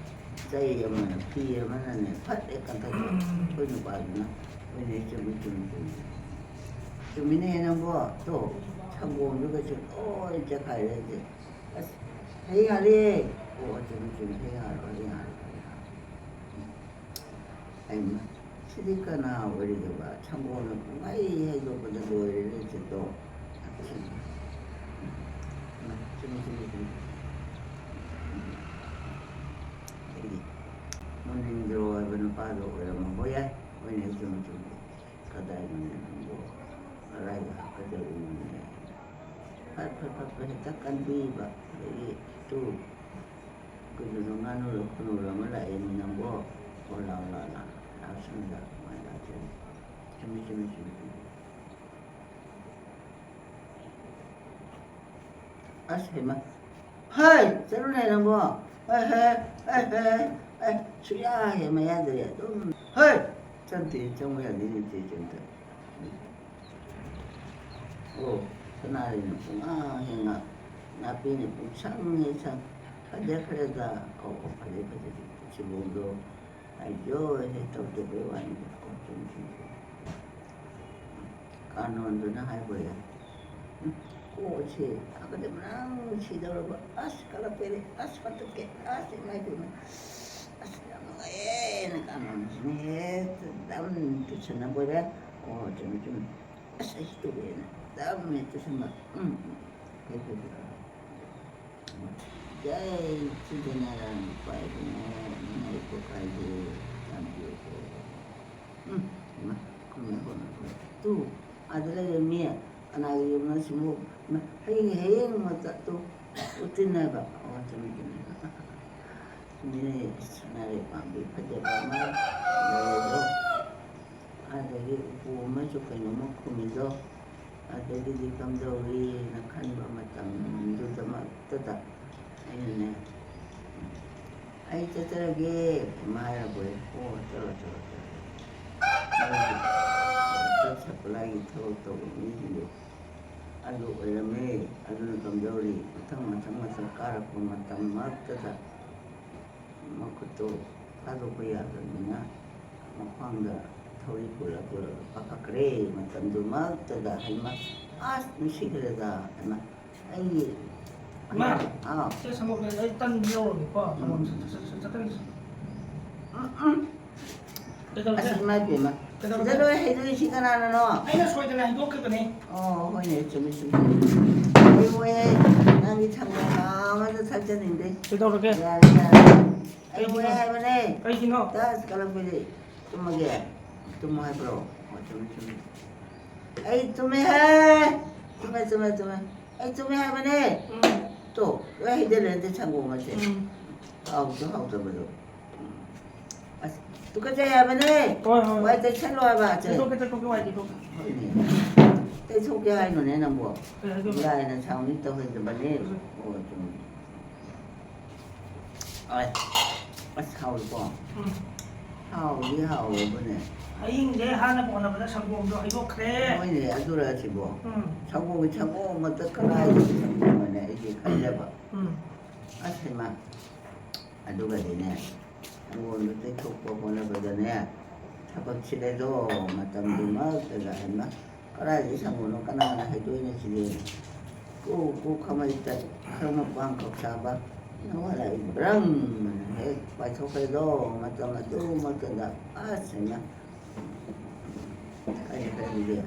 ꯆꯩ ꯑꯃꯅ, ꯐꯤ ꯑꯃꯅꯅꯦ ꯐꯠ ꯍꯦꯛ ꯀꯟꯊꯠꯈ꯭ꯔꯦ꯫ ꯑꯩꯈꯣꯏ ꯅꯨꯄꯥꯗꯨꯅ, "ꯍꯣꯏꯅꯦ, ꯆꯨꯝꯃꯤ, ꯆꯨꯝꯃꯤ, ꯆꯨꯝꯃꯤ꯫ ꯆꯨꯝꯃꯤꯅꯦ ꯅꯪꯕꯣ, ꯇꯣ, ꯁꯪꯒꯣꯝꯗꯨꯒꯁꯨ ꯂꯣꯏ ꯆꯦꯈꯥꯏꯔꯦ ꯍꯧꯖꯤꯛ꯫ ꯑꯁ, ꯍꯌꯦꯡ ꯍꯥꯜꯂꯦ꯫ ꯑꯣ, ꯆꯨꯝꯃꯤ, ꯆꯨꯝꯃꯤ, ꯍꯌꯦꯡ ꯍꯥꯜꯂꯣ, ꯍꯌꯦꯡ ꯍꯥꯜꯂꯣ, ꯍꯌꯦꯡ ꯍꯥꯜꯂꯣ꯫ ꯎꯝ꯫ ꯍꯩꯃꯥ, ꯁꯤꯗꯤ ꯀꯅꯥ ꯑꯣꯏꯔꯤꯒꯦꯕ? ꯁꯪꯒꯣꯝꯅ ꯄꯨꯡꯍꯩ ꯍꯩꯗꯣꯛꯄꯗ ꯂꯣꯏꯔꯦꯅꯦ ꯁꯤꯗꯣ꯫ ꯆꯨꯝꯃꯤ, ꯆꯨꯝꯃꯤ, ꯆꯨꯝꯃꯤ꯫ ꯑꯩꯗꯤ ꯃꯣꯅꯤꯟꯗ꯭ꯔꯣ ꯍꯥꯏꯕ ꯅꯨꯄꯥꯗꯣ ꯑꯣꯏꯔꯝꯃꯕ ꯌꯥꯏ꯫ ꯍꯣꯏꯅꯦ, ꯆꯨꯝꯃꯤ, ꯆꯨꯝꯃꯤ꯫ ꯀꯗꯥꯏꯅꯣꯅꯦ ꯅꯪꯕꯣ? ꯀꯗꯥꯏꯗ ꯍꯥꯞꯀꯗꯧꯔꯤꯅꯣꯅꯦ? ꯐꯠ, ꯐꯠ, ꯐꯠ, ꯐꯠ ꯍꯦꯛꯇ ꯀꯟꯕꯤꯕ꯫ ꯑꯗꯒꯤ ꯇꯨ, ꯀꯩꯅꯣꯗꯣ, ꯉꯥꯅꯨꯔ ꯈꯨꯅꯨꯔ ꯑꯃ ꯂꯥꯛꯑꯦꯅꯦ ꯅꯪꯕꯣ꯫ ꯑꯣ, ꯂꯥꯎ, ꯂꯥꯎ, ꯂꯥꯎ꯫ ꯂꯥꯛꯁꯅꯨꯗ, ꯃꯥꯏ ꯂꯥꯛꯁꯅꯨ꯫ ꯆꯨꯝꯃꯤ, ꯆꯨꯝꯃꯤ, ꯆꯨꯝꯃꯤ, ꯆꯨꯝꯃꯤ꯫ ꯑꯁ, ꯍꯩꯃꯥ꯫ ꯍꯩ, ꯆꯠꯂꯨꯅꯦ ꯅꯪꯕꯣ꯫ ꯍꯩ, ꯍꯩ, ꯍꯩ, ꯍꯩ, ꯍꯩ, ꯁꯨꯌꯥ ꯍꯦꯛ ꯃꯌꯥꯗꯗꯤ ꯑꯗꯨꯝ, ꯍꯩ! ꯆꯪꯗꯦ, ꯆꯪꯕ ꯌꯥꯗꯦꯅꯦ ꯆꯦ ꯆꯦꯝꯇ꯫ ꯑꯣ, ꯁꯅꯥꯔꯩꯅ ꯄꯨꯡꯉꯥꯡ ꯍꯦꯛ ꯉꯥꯡ, ꯅꯥꯄꯤꯅ ꯄꯨꯡꯁꯪ ꯍꯦꯛ ꯁꯪ꯫ ꯐꯖꯈ꯭ꯔꯦꯗ꯫ ꯑꯧ, ꯑꯧ, ꯐꯖꯩ, ꯐꯖꯩ꯫ ꯁꯤꯕꯣꯡꯗꯣ ꯑꯩ ꯖꯣꯏ ꯍꯦꯛ ꯇꯧꯖꯕꯩ ꯋꯥꯅꯤꯗ꯫ ꯑꯣ, ꯆꯨꯝꯃꯤ, ꯆꯨꯝꯃꯤ, ꯆꯨꯝꯃꯤ꯫ ꯀꯥꯅꯣꯟꯗꯨꯅ ꯍꯥꯏꯕꯣꯏꯔꯦ꯫ ꯎꯝ, ꯀꯣꯛꯁꯦ ꯍꯥꯀꯠꯆꯕꯅ ꯁꯤꯗꯧꯔꯕ꯫ ꯑꯁ, ꯀꯂꯛꯄꯩꯔꯦ꯫ ꯑꯁ, ꯐꯠꯇꯠꯀꯦ꯫ ꯑꯁ, ꯏꯃꯥꯏ ꯄꯦꯝꯃ꯫ ꯑꯁ, ꯌꯥꯝ ꯅꯨꯡꯉꯥꯏꯌꯦꯅ ꯀꯥꯅꯣꯟꯁꯤꯅ ꯍꯦꯛꯇ ꯗꯝ ꯇꯨꯁꯟꯅꯕꯣꯏꯔꯦ꯫ ꯑꯣ, ꯆꯨꯝꯃꯤ, ꯆꯨꯝꯃꯤ꯫ ꯑꯁ, ꯑꯩꯁꯨ ꯇꯨꯔꯦꯅ ꯗꯝ ꯍꯦꯛ ꯇꯨꯁꯟꯕ꯫ ꯎꯝ, ꯎꯝ꯫ ꯐꯩ, ꯐꯩ, ꯐꯩ꯫ ꯖꯥꯏ ꯁꯤꯗꯅꯥꯔꯥꯌꯟ ꯅꯨꯄꯥ ꯏꯕꯨꯡꯉꯣ, ꯅꯨꯡꯉꯥꯏꯀꯣ ꯀꯥꯏꯗꯦ, ꯇꯥꯟꯕꯤꯌꯨꯀꯣ꯫ ꯎꯝ, ꯏꯃꯥ, ꯈꯨꯔꯨꯝꯃꯦ, ꯈꯨꯔꯨꯝꯃꯦ, ꯈꯨꯔꯨꯝꯃꯦ꯫ ꯇꯨ, ꯑꯥꯗ ꯂꯩꯔꯦ ꯃꯤ, ꯀꯅꯥꯒꯤ ꯌꯨꯝꯅꯣ ꯁꯤꯕꯨ? ꯏꯃꯥ, ꯍꯌꯦꯡ, ꯍꯌꯦꯡꯃꯛꯇ ꯇꯨ, ꯎꯠꯇꯤꯟꯅꯕ꯫ ꯑꯣ, ꯆꯨꯝꯃꯤ, ꯆꯨꯝꯃꯤ꯫ ꯆꯨꯝꯃꯤꯅꯦ, ꯁꯅꯥꯔꯩ ꯄꯥꯝꯕꯤ ꯐꯖꯕ ꯑꯃ ꯂꯩꯔꯦꯗꯣ꯫ ꯑꯗꯒꯤ ꯎꯄꯨ ꯑꯃꯁꯨ ꯀꯩꯅꯣꯝꯃ ꯈꯨꯝꯃꯤꯗꯣ, ꯑꯗꯒꯤꯗꯤ ꯀꯝꯗꯧꯔꯤꯅ ꯈꯟꯕ ꯃꯇꯝꯗꯨꯗꯃꯛꯇꯗ ꯑꯩꯅꯅꯦ, "ꯑꯩ ꯆꯠꯆꯔꯒꯦ" ꯑꯃ ꯍꯥꯏꯔꯕꯣꯏꯔꯦ꯫ "ꯑꯣ, ꯆꯠꯂꯣ, ꯆꯠꯂꯣ, ꯆꯠꯂꯣ"꯫ ꯁꯄ꯭ꯂꯥꯏꯒꯤ ꯊꯕꯛ ꯇꯧꯕ ꯃꯤꯁꯤꯡꯗꯣ ꯑꯗꯨ ꯑꯣꯏꯔꯝꯃꯦ꯫ ꯑꯗꯨꯅ ꯀꯝꯗꯧꯔꯤ, ꯃꯊꯪ ꯃꯊꯪ ꯃꯊꯪ ꯀꯥꯔꯛꯄ ꯃꯇꯝ ꯃꯔꯛꯇꯗ ꯃꯈꯨꯠꯇꯣ ꯊꯥꯗꯣꯛꯄ ꯌꯥꯗꯕꯅꯤꯅ ꯃꯈ꯭ꯋꯥꯡꯗ ꯊꯧꯔꯤ ꯄꯨꯜꯂ ꯄꯨꯜꯂꯒ ꯀꯥꯈꯠꯈ꯭ꯔꯦ꯫ ꯃꯇꯝꯗꯨꯃꯛꯇꯗ ꯍꯩꯃ, ꯑꯁ, ꯅꯨꯡꯁꯤꯈ꯭ꯔꯦꯗ꯫ ꯍꯩꯃ, ꯑꯩꯒꯤ ꯏꯃꯥ, ꯑꯥ꯫ ꯁꯦ, ꯁꯪꯒꯣꯝ ꯂꯩ, ꯑꯩ ꯇꯟ ꯌꯧꯔꯒꯦꯀꯣ꯫ ꯁꯪꯒꯣꯝ ꯎꯝ꯫ ꯆꯠ-, ꯆꯠ-, ꯆꯠ-, ꯆꯠ-, ꯎꯝ, ꯎꯝ꯫ ꯀꯩꯗꯧꯔꯒꯦ? ꯑꯁ, ꯏꯃꯥ ꯏꯕꯦꯝꯃ꯫ ꯀꯩꯗꯧꯔꯒꯦ? ꯁꯤꯗ ꯂꯣꯏ ꯍꯩꯗꯣꯛꯏꯁꯤ ꯀꯅꯥꯅꯅꯣ? ꯑꯩꯅ ꯁꯣꯏꯗꯅ ꯍꯩꯗꯣꯛꯈꯤꯕꯅꯦ꯫ ꯑꯣ, ꯍꯣꯏꯅꯦ, ꯆꯨꯝꯃꯤ, ꯆꯨꯝꯃꯤ꯫ ꯍꯣꯏ, ꯍꯣꯏ, ꯅꯪꯒꯤ ꯊꯝꯃꯣ, ꯑꯃꯗ ꯊꯛꯆꯅꯤꯡꯗꯦ꯫ ꯀꯩꯗꯧꯔꯒꯦ? ꯌꯥꯔꯦ, ꯌꯥꯔꯦ꯫ ꯑꯩ ꯃꯣꯏ ꯀꯩꯒꯤꯅꯣ? ꯍꯥꯏꯕꯅꯦ꯫ ꯀꯩꯒꯤꯅꯣ? ꯇꯁ, ꯀꯂꯛꯄꯤꯗꯤ꯫ ꯇꯨꯝꯃꯒꯦ꯫ ꯇꯨꯝꯃꯣ ꯍꯥꯏꯕ꯭ꯔꯣ? ꯑꯣ, ꯆꯨꯝꯃꯤ, ꯆꯨꯝꯃꯤ꯫ ꯑꯩ ꯇꯨꯝꯃꯦꯍꯦ! ꯆꯨꯝꯃꯦ, ꯆꯨꯝꯃꯦ, ꯆꯨꯝꯃꯦ꯫ ꯑꯩ ꯇꯨꯝꯃꯦ ꯍꯥꯏꯕꯅꯦ꯫ ꯎꯝ꯫ ꯇꯣ, ꯂꯣꯏ ꯍꯩꯖꯤꯜꯂꯦ ꯑꯗꯩ ꯁꯪꯒꯣꯝ ꯑꯁꯦ꯫ ꯎꯝ꯫ ꯍꯥꯎꯁꯨ ꯍꯥꯎꯇꯕꯗꯣ꯫ ꯎꯝ꯫ ꯑꯁ, ꯇꯨꯀꯠꯆꯩ ꯍꯥꯏꯕꯅꯦ꯫ ꯍꯣꯏ, ꯍꯣꯏ, ꯍꯣꯏ꯫ ꯋꯥꯏ ꯇꯩꯁꯜꯂꯣ ꯍꯥꯏꯕ ꯑꯁꯦ꯫ ꯇꯩꯊꯣꯛꯀꯦ, ꯇꯩꯊꯣꯛꯀꯦ, ꯋꯥꯏ ꯇꯩꯊꯣꯛꯀꯦ꯫ ꯍꯣꯏꯅꯦ꯫ ꯇꯩꯊꯣꯛꯀꯦ ꯍꯥꯏꯅꯣꯅꯦ ꯅꯪꯕꯣ? ꯀꯩ ꯍꯥꯏꯗꯣꯏꯕ? ꯂꯥꯏꯅ ꯁꯥꯎꯅꯤ ꯇꯧꯍꯩꯗꯕꯅꯦ꯫ ꯎꯝ꯫ ꯑꯣ, ꯆꯨꯝꯃꯤ꯫ ꯑꯁ, ꯑꯁ, ꯍꯥꯎꯏꯀꯣ? ꯎꯝ꯫ ꯍꯥꯎꯗꯤ ꯍꯥꯎꯋꯦꯕꯨꯅꯦ꯫ ꯍꯌꯤꯡꯁꯦ ꯍꯥꯟꯅ ꯀꯣꯟꯅꯕꯗ ꯁꯪꯒꯣꯝꯗꯣ ꯍꯩꯗꯣꯛꯈ꯭ꯔꯦ꯫ ꯍꯣꯏꯅꯦ, ꯑꯗꯨꯔ ꯁꯤꯕꯣ? ꯎꯝ꯫ ꯁꯪꯒꯣꯝꯒꯤ ꯁꯪꯒꯣꯝ ꯑꯃꯠꯇ ꯀꯗꯥꯏꯗꯒꯤ ꯁꯪꯒꯣꯝꯅꯣꯅꯦ ꯑꯩꯗꯤ ꯈꯜꯂꯦꯕ꯫ ꯎꯝ꯫ ꯑꯁ, ꯍꯩꯃꯥ꯫ ꯑꯗꯨꯒꯗꯤꯅꯦ, ꯁꯪꯒꯣꯝꯗꯣ ꯇꯩꯊꯣꯛꯄ ꯍꯣꯠꯅꯕꯗꯅꯦ, ꯊꯕꯛ ꯁꯤꯗꯩꯗꯣ ꯃꯇꯝꯗꯨꯃꯛꯇꯗ ꯍꯩꯃꯥ꯫ ꯀꯗꯥꯏꯗꯒꯤ ꯁꯪꯒꯣꯝꯅꯣ? ꯀꯅꯥꯅ ꯍꯩꯗꯣꯛꯏꯅꯣ ꯁꯤꯗꯤ? ꯀꯣꯛ, ꯀꯣꯛ ꯈꯃꯩ ꯇꯠ, ꯈꯔ ꯃꯄꯥꯡ ꯈꯧꯁꯥꯕ, ꯅꯋꯥ ꯂꯥꯛꯏ ꯕ꯭ꯔꯪ ꯑꯅ ꯍꯦꯛ ꯄꯥꯏꯊꯣꯛꯈ꯭ꯔꯦꯗꯣ, ꯃꯇꯝ ꯑꯗꯨꯃꯛꯇꯗ꯫ ꯑꯁ, ꯍꯩꯃꯥ! ꯀꯔꯤ, ꯀꯔꯤꯒꯦ?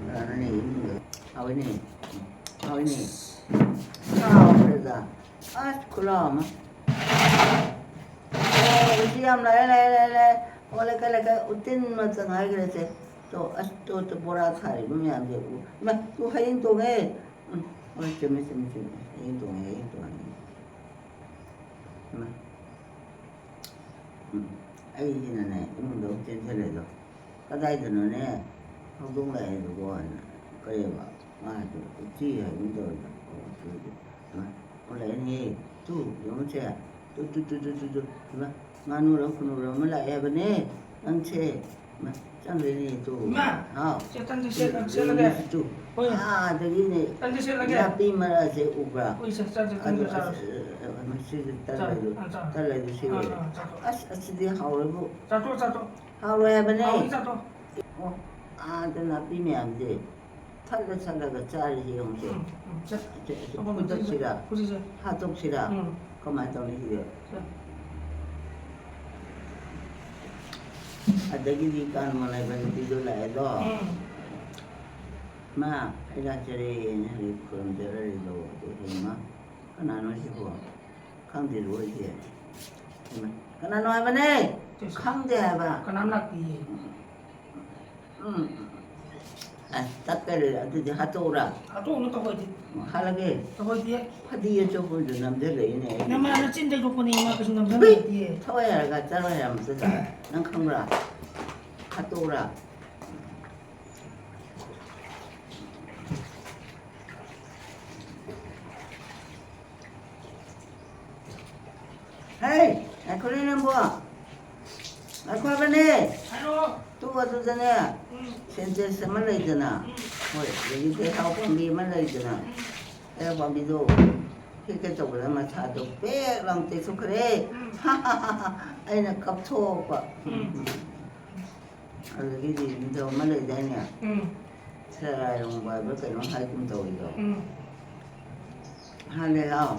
ꯀꯅꯥꯅꯣꯅꯦ ꯏꯃꯨꯡꯗ? ꯍꯥꯎꯏꯅꯦ, ꯍꯥꯎꯏꯅꯦ꯫ ꯆꯥꯎꯈ꯭ꯔꯦꯗ꯫ ꯑꯁ, ꯈꯨꯂꯥꯎ ꯑꯃ꯫ ꯑꯣ, ꯎꯆꯤ ꯌꯥꯝ ꯂꯥꯛꯑꯦ, ꯂꯥꯛꯑꯦ, ꯂꯥꯛꯑꯦ, ꯂꯥꯛꯑꯦ꯫ ꯑꯣ, ꯂꯩꯀꯥꯏ, ꯂꯩꯀꯥꯏ, ꯎꯇꯤꯟ ꯃꯆꯪ ꯍꯥꯏꯈ꯭ꯔꯦꯁꯦ꯫ ꯇꯣ, ꯑꯁ, ꯇꯣ, ꯇꯣ, ꯕꯣꯔꯥ ꯁꯥꯔꯤꯕ ꯃꯌꯥꯝꯁꯦ ꯎ-, ꯏꯃꯥ, ꯇꯨ ꯍꯌꯤꯡ ꯇꯣꯡꯉꯦ꯫ ꯎꯝ, ꯍꯣꯏ, ꯆꯨꯝꯃꯦ, ꯆꯨꯝꯃꯦ, ꯆꯨꯝꯃꯦ꯫ ꯍꯌꯤꯡ ꯇꯣꯡꯉꯦ, ꯍꯌꯤꯡ ꯇꯣꯡꯉꯦ꯫ ꯏꯃꯥ꯫ ꯎꯝ, ꯑꯩꯁꯤꯅꯅꯦ, ꯏꯃꯨꯡꯗ ꯑꯃꯨꯛ ꯆꯦꯟꯁꯤꯜꯂꯦꯗꯣ꯫ "ꯀꯗꯥꯏꯗꯅꯣꯅꯦ ꯍꯧꯗꯣꯡ ꯂꯥꯛꯑꯦꯗꯨꯕꯣ?" ꯍꯥꯏꯅ꯫ "ꯀꯔꯤꯕ?" ꯃꯥ ꯍꯥꯏꯗꯣ, "ꯎꯆꯤ ꯍꯥꯏꯒꯨꯝ ꯇꯧꯋꯦꯗ꯫" ꯑꯣ, ꯎꯆꯤꯗꯤ꯫ ꯏꯃꯥ, ꯑꯣ, ꯂꯥꯛꯑꯦꯅꯦꯍꯦ꯫ ꯇꯨ, ꯌꯦꯡꯉꯨꯁꯦ꯫ ꯇꯨ, ꯇꯨ, ꯇꯨ꯫ ꯏꯃꯥ, ꯉꯥꯅꯨꯔ ꯈꯨꯅꯨꯔ ꯑꯃ ꯂꯥꯛꯑꯦ ꯍꯥꯏꯕꯅꯦ꯫ ꯅꯪꯁꯦ꯫ ꯆꯪꯗꯣꯏꯅꯦ ꯇꯨ꯫ ꯏꯃꯥ! ꯍꯥꯎ꯫ ꯁꯦ, ꯇꯟꯁꯦ ꯁꯦꯠꯂ-, ꯁꯦꯠꯂꯒꯦ꯫ ꯇꯨ꯫ ꯍꯣꯏ꯫ ꯑꯥꯗꯒꯤꯅꯦ꯫ ꯇꯟꯁꯦ ꯁꯦꯠꯂꯒꯦ꯫ ꯅꯥꯄꯤ ꯃꯔꯛꯁꯦ ꯎꯕ꯭ꯔꯥ? ꯍꯣꯏ, ꯁꯦ, ꯆꯥꯁꯦ, ꯇꯟꯁꯦ ꯑꯗꯨ, ꯆꯥꯔꯣ꯫ ꯑꯁ, ꯑ, ꯑ, ꯃꯁꯤꯗ ꯇꯜ ꯆꯥꯔꯣ, ꯂꯩꯗꯣ, ꯑꯥ, ꯆꯥꯔꯣ꯫ ꯇꯜ ꯂꯩꯗꯣ ꯁꯤ ꯑꯥ, ꯑꯣꯏꯔꯦ꯫ ꯑꯥ, ꯆꯥꯊꯣꯛ꯫ ꯑꯁ, ꯑꯁꯤꯗꯤ ꯍꯥꯎꯔꯣꯏꯕꯨ꯫ ꯆꯥꯊꯣꯛ, ꯆꯥꯊꯣꯛ꯫ ꯍꯥꯎꯔꯣꯏ ꯍꯥꯏꯕꯅꯦ꯫ ꯍꯥꯎꯅꯤ, ꯆꯥꯊꯣꯛ꯫ ꯑꯣ, ꯑꯥꯗ ꯅꯥꯄꯤ ꯃꯌꯥꯝꯁꯦ ꯊꯠꯂ ꯊꯠꯂꯒ ꯆꯥꯔꯤꯁꯦ ꯌꯦꯡꯉꯨꯁꯦ꯫ ꯎꯝ, ꯎꯝ, ꯁꯦ꯫ ꯑꯁꯤ, ꯑꯁꯤ ꯑꯇꯣꯞꯄ ꯐꯨꯠꯇꯣꯛꯁꯤꯔꯥ? ꯐꯨꯠꯁꯤꯁꯦ꯫ ꯍꯥꯠꯇꯣꯛꯁꯤꯔꯥ? ꯎꯝ꯫ ꯀꯃꯥꯏꯅ ꯇꯧꯅꯤ ꯁꯤꯗꯤ? ꯁꯦ꯫ ꯑꯗꯒꯤꯗꯤ ꯀꯥꯟ ꯃꯅꯥꯏꯕ ꯅꯨꯄꯤꯗꯣ ꯂꯥꯛꯑꯦꯗꯣ꯫ ꯎꯝ꯫ ꯃꯥ, ꯑꯩ ꯂꯥꯛꯆꯔꯦꯅ ꯍꯧꯖꯤꯛ ꯈꯨꯔꯨꯝꯖꯔꯔꯤꯗꯣ꯫ ꯑꯗꯨ ꯍꯌꯦꯡ ꯃꯥ, ꯀꯅꯥꯅꯣ ꯁꯤꯕꯣ? ꯈꯪꯗꯦ ꯂꯣꯏꯁꯦ꯫ ꯍꯩꯃꯥ, ꯀꯅꯥꯅꯣ ꯍꯥꯏꯕꯅꯦ? ꯈꯪꯗꯦ ꯍꯥꯏꯕ꯫ ꯀꯅꯥꯝ ꯂꯥꯛꯇꯤꯌꯦ꯫ ꯎꯝ꯫ ꯑꯁ, ꯇꯠꯈꯔꯦ꯫ ꯑꯗꯨꯗꯤ ꯍꯥꯠꯇꯣꯛꯎꯔꯥ? ꯍꯥꯠꯇꯣꯛꯎꯅꯨ, ꯇꯧꯍꯣꯏꯗꯤ꯫ ꯍꯥꯠꯂꯒꯦ? ꯇꯧꯍꯣꯏꯗꯤ꯫ ꯐꯗꯤ ꯑꯆꯧꯕꯗꯨ ꯅꯝꯖꯜꯂꯛꯏꯅꯦ ꯑꯩ꯫ ꯅꯃꯥ ꯅꯆꯤꯟꯗꯩ ꯊꯣꯛꯄꯅꯦ, ꯏꯃꯥ ꯀꯩꯁꯨ ꯅꯝꯖꯜꯂꯛꯇꯤꯌꯦ꯫ ꯊꯋꯥꯏ ꯍꯥꯏꯔꯒ ꯆꯠꯂꯣ ꯍꯥꯏꯔ ꯑꯃꯨꯛꯇꯗ꯫ ꯅꯪ ꯈꯪꯕ꯭ꯔꯥ? ꯍꯥꯠꯇꯣꯛꯎꯔꯥ? ꯍꯦ, ꯉꯥꯏꯈꯣꯅꯦ ꯅꯪꯕꯣ꯫ ꯉꯥꯏꯈꯣ ꯍꯥꯏꯕꯅꯦ꯫ ꯍꯥꯏꯔꯛꯑꯣ꯫ ꯇꯨ ꯑꯗꯨꯗꯅꯦ, ꯎꯝ꯫ ꯁꯦꯟꯇꯦꯛꯁ ꯑꯃ ꯂꯩꯗꯅ꯫ ꯎꯝ꯫ ꯍꯣꯏ, ꯑꯗꯒꯤ ꯀꯩꯊꯥꯎ ꯄꯥꯝꯕꯤ ꯑꯃ ꯂꯩꯗꯅ꯫ ꯎꯝ꯫ ꯀꯩꯊꯥꯎ ꯄꯥꯝꯕꯤꯗꯣ ꯍꯦꯛꯀꯦ ꯇꯧꯕꯗ ꯃꯁꯥꯗꯣ ꯄꯦꯛ ꯂꯥꯎ ꯇꯦꯛꯊꯣꯛꯈ꯭ꯔꯦ꯫ ꯎꯝ꯫ ꯑꯩꯅ ꯀꯞꯊꯣꯛꯄ꯫ ꯎꯝ꯫ ꯑꯗꯒꯤꯗꯤ ꯅꯤꯡꯊꯧ ꯑꯃ ꯂꯩꯗꯥꯏꯅꯦ? ꯎꯝ꯫ ꯁꯦꯔꯥꯏꯔꯣꯡꯕ ꯍꯥꯏꯕ꯭ꯔꯥ ꯀꯩꯅꯣꯝ ꯍꯥꯏꯒꯨꯝ ꯇꯧꯋꯤꯗꯣ꯫ ꯎꯝ꯫ ꯍꯥꯟꯅ ꯂꯥꯎ꯫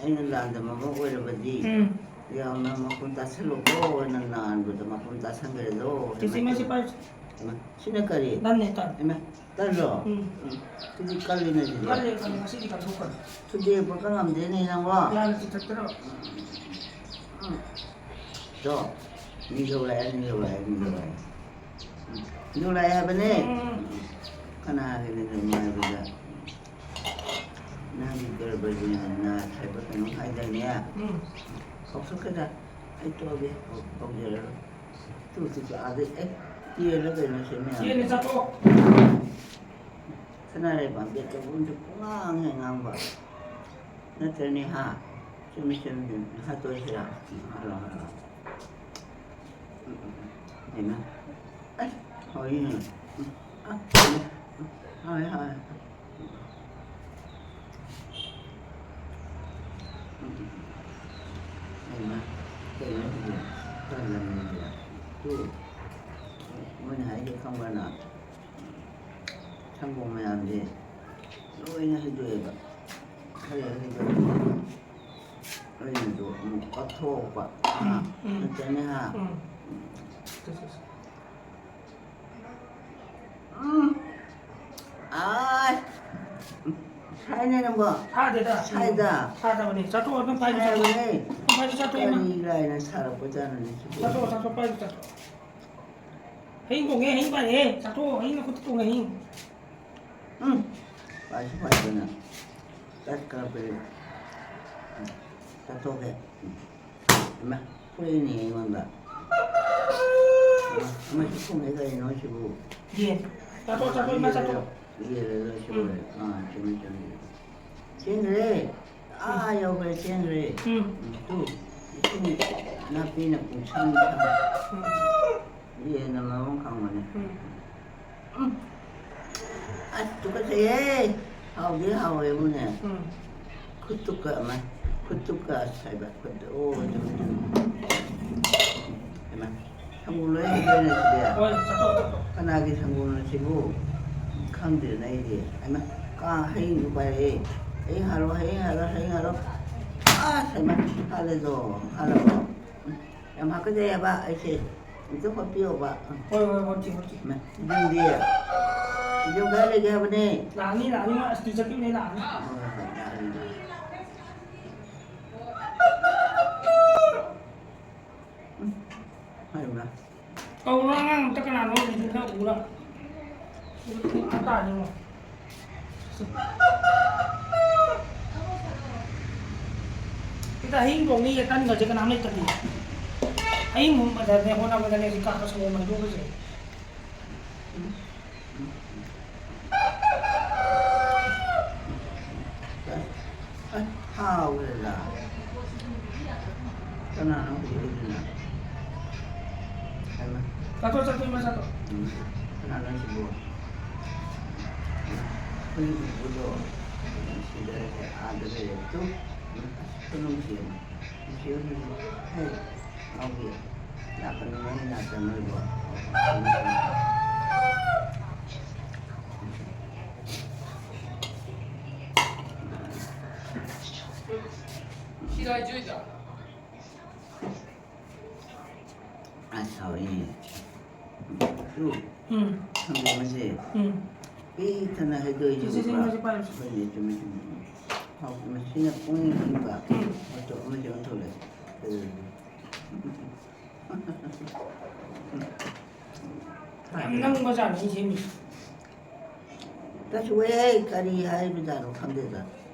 ꯑꯩꯅ ꯂꯥꯟꯗꯕ ꯑꯃ ꯑꯣꯏꯔꯕꯗꯤ, ꯎꯝ꯫ ꯌꯥꯝꯅ ꯃꯈꯣꯟ ꯇꯥꯁꯜꯂꯨꯀꯣ, ꯑꯩꯅ ꯂꯥꯟꯕꯗ ꯃꯈꯣꯟ ꯇꯥꯁꯟꯈ꯭ꯔꯦꯗꯣ꯫ ꯆꯤꯆꯦ, ꯃꯁꯤ ꯄꯥꯏꯌꯨ꯫ ꯍꯩꯃꯥ, ꯁꯤꯅ ꯀꯔꯤ? ꯇꯟꯅꯦ, ꯇꯟ꯫ ꯍꯩꯃꯥ, ꯇꯜꯂꯣ? ꯎꯝ꯫ ꯎꯝ꯫ ꯁꯤꯗꯤ ꯀꯜꯂꯤꯅꯦ, ꯁꯤꯗꯤ꯫ ꯀꯜꯂꯦ, ꯀꯜꯂꯦ, ꯉꯁꯤꯗꯤ ꯀꯟꯊꯣꯛꯈ꯭ꯔꯦ꯫ ꯁꯤꯗꯤ ꯄꯛꯀ ꯉꯝꯗꯦꯅꯦ, ꯅꯪꯕꯣ꯫ ꯂꯥꯟꯅ ꯆꯤꯡꯊꯠꯀꯗꯕ꯫ ꯎꯝ꯫ ꯗꯣ, ꯃꯤꯗꯧ ꯂꯥꯛꯑꯦ, ꯃꯤꯗꯧ ꯂꯥꯛꯑꯦ, ꯃꯤꯗꯧ ꯂꯥꯛꯑꯦ꯫ ꯃꯤꯗꯧ ꯂꯥꯛꯑꯦ ꯍꯥꯏꯕꯅꯦ꯫ ꯎꯝ꯫ ꯀꯅꯥꯒꯤꯅꯣ ꯅꯨꯡꯉꯥꯏꯕꯗ? ꯅꯪꯒꯤ ꯒꯔꯕꯒꯤ ꯅꯥꯠ ꯍꯥꯏꯕ ꯀꯩꯅꯣꯝ ꯍꯥꯏꯗꯥꯏꯅꯦ? ꯎꯝ꯫ ꯀꯥꯎꯊꯣꯛꯈ꯭ꯔꯦꯗ꯫ ꯑꯩ ꯇꯣꯛꯑꯒꯦ, ꯀꯥꯎ-, ꯀꯥꯎꯖꯔꯔꯣꯏ꯫ ꯇꯨ, ꯇꯨ, ꯇꯨ, ꯑꯥꯗ, ꯑꯦ, ꯇꯦꯟꯂ ꯀꯩꯅꯣ ꯁꯤ ꯃꯌꯥꯝ? ꯇꯦꯟꯂꯦ, ꯆꯥꯊꯣꯛ꯫ ꯁꯅꯥꯔꯩ ꯄꯥꯝꯕꯤ ꯑꯆꯧꯕ ꯑꯃꯁꯨ ꯄꯨꯡꯉꯥꯡ ꯍꯦꯛ ꯉꯥꯡꯕ꯫ ꯅꯠꯇ꯭ꯔꯅꯦ, ꯍꯥ? ꯆꯨꯝꯃꯤ, ꯆꯨꯝꯃꯤ, ꯆꯨꯝꯃꯤ꯫ ꯍꯥꯠꯇꯣꯛꯑꯁꯤꯔꯥ? ꯍꯥꯠꯂꯣ, ꯍꯥꯠꯂꯣ꯫ ꯎꯝ, ꯎꯝ, ꯎꯝ꯫ ꯍꯩꯃꯥ꯫ ꯑꯁ, ꯍꯥꯎꯋꯦ꯫ ꯑ, ꯍꯥꯎꯋꯦ, ꯍꯥꯎꯋꯦ꯫ ꯍꯩꯃꯥ, ꯀꯩꯅꯣ ꯍꯥꯏꯁꯤꯕꯣ? ꯇꯜꯂꯕꯅꯤꯗ꯫ ꯇꯨ, ꯃꯣꯏꯅ ꯍꯥꯏꯁꯦ ꯈꯪꯕ꯭ꯔ ꯅꯪ? ꯁꯪꯒꯣꯝ ꯃꯌꯥꯝꯁꯦ ꯂꯣꯏꯅ ꯍꯩꯗꯣꯛꯑꯦꯕ꯫ ꯍꯩ ꯍꯩꯗꯣꯛꯑꯦ꯫ ꯑꯩꯅꯁꯨ ꯑꯃꯨꯛ ꯀꯠꯊꯣꯛꯄ꯫ ꯎꯝ, ꯎꯝ꯫ ꯅꯠꯇ꯭ꯔꯅꯦ, ꯍꯥ? ꯎꯝ꯫ ꯎꯝ꯫ ꯑꯥꯏ꯫ ꯁꯥꯏꯅꯦ ꯅꯪꯕꯣ? ꯁꯥꯗꯦꯗ꯫ ꯁꯥꯏꯗ꯫ ꯁꯥꯗꯕꯅꯤ꯫ ꯆꯥꯊꯣꯛꯑꯣ, ꯑꯗꯨꯝ ꯄꯥꯏꯒꯦ, ꯆꯥꯊꯣꯛꯑꯣ꯫ ꯁꯥꯏꯕꯅꯦ꯫ ꯑꯗꯨꯝ ꯄꯥꯏꯒꯦ, ꯆꯥꯊꯣꯛꯑꯣ, ꯏꯃꯥ꯫ ꯀꯔꯤ ꯂꯥꯏꯅ ꯁꯥꯔꯛꯄꯖꯥꯠꯅꯣꯅꯦ ꯁꯤꯕꯨ? ꯆꯥꯊꯣꯛꯑꯣ, ꯆꯥꯊꯣꯛꯑꯣ, ꯄꯥꯏꯒꯦ, ꯆꯥꯊꯣꯛꯑꯣ꯫ ꯍꯌꯤꯡ ꯈꯣꯡꯉꯦ, ꯍꯌꯤꯡ ꯄꯥꯏꯔꯛꯑꯦ꯫ ꯆꯥꯊꯣꯛꯑꯣ, ꯍꯌꯤꯡ ꯅꯈꯨꯠꯇ ꯇꯣꯡꯉꯦ, ꯍꯌꯤꯡ꯫ ꯎꯝ꯫ ꯄꯥꯏꯁꯨ ꯄꯥꯏꯗꯅ꯫ ꯇꯠꯈ꯭ꯔꯕ꯫ ꯎꯝ꯫ ꯆꯥꯊꯣꯛꯀꯦ꯫ ꯎꯝ꯫ ꯏꯃꯥ, ꯐꯨꯔꯛꯏꯅꯦ ꯑꯩꯉꯣꯟꯗ꯫ ꯏꯃꯥ, ꯑꯃꯁꯨ ꯈꯣꯡꯉꯦ ꯀꯔꯤꯅꯣ ꯁꯤꯕꯨ? ꯌꯦꯟ꯫ ꯆꯥꯊꯣꯛ, ꯆꯥꯊꯣꯛ, ꯏꯃꯥ, ꯆꯥꯊꯣꯛ꯫ ꯌꯦꯜꯂꯦ, ꯌꯦꯜꯂꯦ, ꯁꯤ ꯎꯝ꯫ ꯂꯣꯏꯔꯦ꯫ ꯑꯥ, ꯆꯨꯝꯃꯤ, ꯆꯨꯝꯃꯤ꯫ ꯆꯦꯟꯈ꯭ꯔꯦ꯫ ꯑꯥ ꯌꯧꯈ꯭ꯔꯦ, ꯆꯦꯟꯈ꯭ꯔꯦ꯫ ꯎꯝ꯫ ꯎꯝ, ꯇꯨ, ꯏꯁꯤꯡ ꯅꯥꯄꯤꯅ ꯄꯨꯡꯁꯪ ꯁꯪꯉꯦ꯫ ꯎꯝ꯫ ꯌꯦꯟꯅ ꯃꯔꯣꯟ ꯈꯪꯕꯅꯦ꯫ ꯎꯝ꯫ ꯎꯝ꯫ ꯑꯁ, ꯇꯨꯀꯠꯆꯩꯍꯦ꯫ ꯍꯥꯎꯗꯤ ꯍꯥꯎꯋꯦꯕꯨꯅꯦ꯫ ꯎꯝ꯫ ꯈꯨꯠꯇꯨꯀ ꯑꯃ, ꯈꯨꯠꯇꯨꯀ ꯑꯁ ꯍꯥꯏꯕ, ꯈꯨꯠꯇꯨ, ꯑꯣ, ꯆꯨꯝꯃꯤ, ꯆꯨꯝꯃꯤ꯫ ꯍꯩꯃꯥ, ꯁꯪꯒꯣꯝ ꯂꯣꯏ ꯍꯩꯗꯣꯛꯑꯦꯅꯦ ꯁꯤꯗꯤ꯫ ꯍꯣꯏ, ꯆꯠꯊꯣꯛ, ꯆꯠꯊꯣꯛ꯫ ꯀꯅꯥꯒꯤ ꯁꯪꯒꯣꯝꯅꯣ ꯁꯤꯕꯨ? ꯈꯪꯗꯦꯅ ꯑꯩꯗꯤ꯫ ꯍꯩꯃꯥ, ꯀꯥ ꯍꯌꯤꯡꯗꯨ ꯄꯥꯏꯔꯛꯑꯦ꯫ ꯍꯌꯤꯡ ꯍꯥꯜꯂꯣ, ꯍꯌꯤꯡ ꯍꯥꯜꯂꯣ, ꯍꯌꯤꯡ ꯍꯥꯜꯂꯣ꯫ ꯑꯁ, ꯍꯩꯃꯥ, ꯍꯥꯜꯂꯦꯗꯣ, ꯍꯥꯜꯂꯕꯣ? ꯎꯝ, ꯌꯥꯝ ꯍꯥꯀꯠꯆꯩ ꯍꯥꯏꯕ ꯑꯩꯁꯦ꯫ ꯑꯝꯇ ꯍꯣꯠꯄꯤꯌꯣꯕ꯫ ꯎꯝ꯫ ꯍꯣꯏ, ꯍꯣꯏ, ꯍꯣꯠꯀꯦ, ꯍꯣꯠꯀꯦ꯫ ꯏꯃꯥ, ꯏꯕꯦꯝꯗꯤ, ꯏꯕꯦꯝ ꯀꯥꯏ ꯂꯩꯒꯦ ꯍꯥꯏꯕꯅꯦ? ꯂꯥꯛꯑꯅꯤ, ꯂꯥꯛꯑꯅꯤ, ꯃꯥ ꯑꯁꯇꯤ ꯆꯠꯈꯤꯕꯅꯦ, ꯂꯥꯛꯑꯅꯤ꯫ ꯍꯣꯏ, ꯍꯣꯏ, ꯂꯥꯛꯑꯅꯤ, ꯂꯥꯛꯑꯅꯤ꯫ ꯎꯝ, ꯍꯥꯏꯕ꯭ꯔꯥ? ꯀꯧꯔꯣ, ꯑꯉꯥꯡ ꯑꯝꯇ ꯀꯅꯥꯅꯣ ꯍꯧꯖꯤꯛ ꯈꯔ ꯎꯔ꯫ ꯑꯥ ꯇꯥꯔꯦꯉꯣ꯫ ꯁꯤꯗ ꯑꯍꯤꯡ ꯈꯣꯡꯅꯤꯌꯦ, ꯇꯟꯒꯁꯦ ꯀꯅꯥꯝ ꯂꯩꯇꯕꯤ꯫ ꯑꯍꯤꯡ ꯍꯨꯝꯕꯗꯅꯦ ꯍꯣꯠꯅꯕꯗꯅꯦ ꯍꯧꯖꯤꯛ ꯀꯥ ꯁꯪꯒꯣꯝ ꯍꯩꯗꯣꯛꯑꯒꯁꯦ꯫ ꯑꯁ, ꯍꯥꯎꯈ꯭ꯔꯦꯗ꯫ ꯀꯅꯥꯅꯣ ꯍꯧꯖꯤꯛꯀꯤꯗꯨꯅ? ꯍꯩꯃꯥ꯫ ꯀꯅꯥꯅꯣ ꯁꯤꯕꯨ? ꯑꯩꯈꯣꯏꯒꯤ ꯄꯨꯄꯨꯗꯣ ꯁꯤꯗ ꯂꯩꯔꯦ, ꯑꯥꯗ ꯂꯩꯔꯦ꯫ ꯇꯨ, ꯑꯁ, ꯈꯨꯅꯨꯡꯁꯤ ꯑꯃ꯫ ꯅꯨꯡꯁꯤ ꯑꯃ꯫ ꯍꯦ, ꯉꯥꯎꯕꯤ, ꯂꯥꯛꯀꯅꯨ, ꯅꯪ ꯅꯥꯛꯇ ꯅꯣꯏꯕꯣ꯫ ꯁꯤꯔꯥꯏꯖꯣꯏꯗ꯫ ꯑꯁ, ꯍꯥꯎꯋꯤꯅꯦ꯫ ꯇꯨ, ꯎꯝ꯫ ꯊꯥꯡꯖꯤꯡ ꯑꯁꯦ ꯎꯝ꯫ ꯄꯤꯛ ꯊꯟꯅ ꯍꯩꯗꯣꯛꯏꯁꯦ ꯁꯤ, ꯁꯤ, ꯎꯕ꯭ꯔꯥ? ꯁꯤ ꯄꯥꯏꯔꯣ, ꯁꯤ꯫ ꯍꯣꯏꯅꯦ, ꯆꯨꯝꯃꯦ, ꯆꯨꯝꯃꯦ, ꯆꯨꯝꯃꯦ꯫ ꯍꯥꯎ, ꯃꯁꯤꯅ ꯄꯨꯡ ꯄꯤꯕ꯫ ꯎꯝ꯫ ꯃꯇꯣꯞ ꯑꯃꯁꯦ ꯑꯣꯟꯊꯣꯛꯂꯦ꯫ ꯌꯥꯝ ꯅꯪꯕꯖꯥꯠꯅꯤ ꯁꯦꯝꯃꯤꯁꯦ꯫ ꯇꯁꯨꯍꯦ, ꯀꯔꯤ ꯍꯥꯏꯕꯖꯥꯠꯅꯣ ꯈꯪꯗꯦꯗ꯫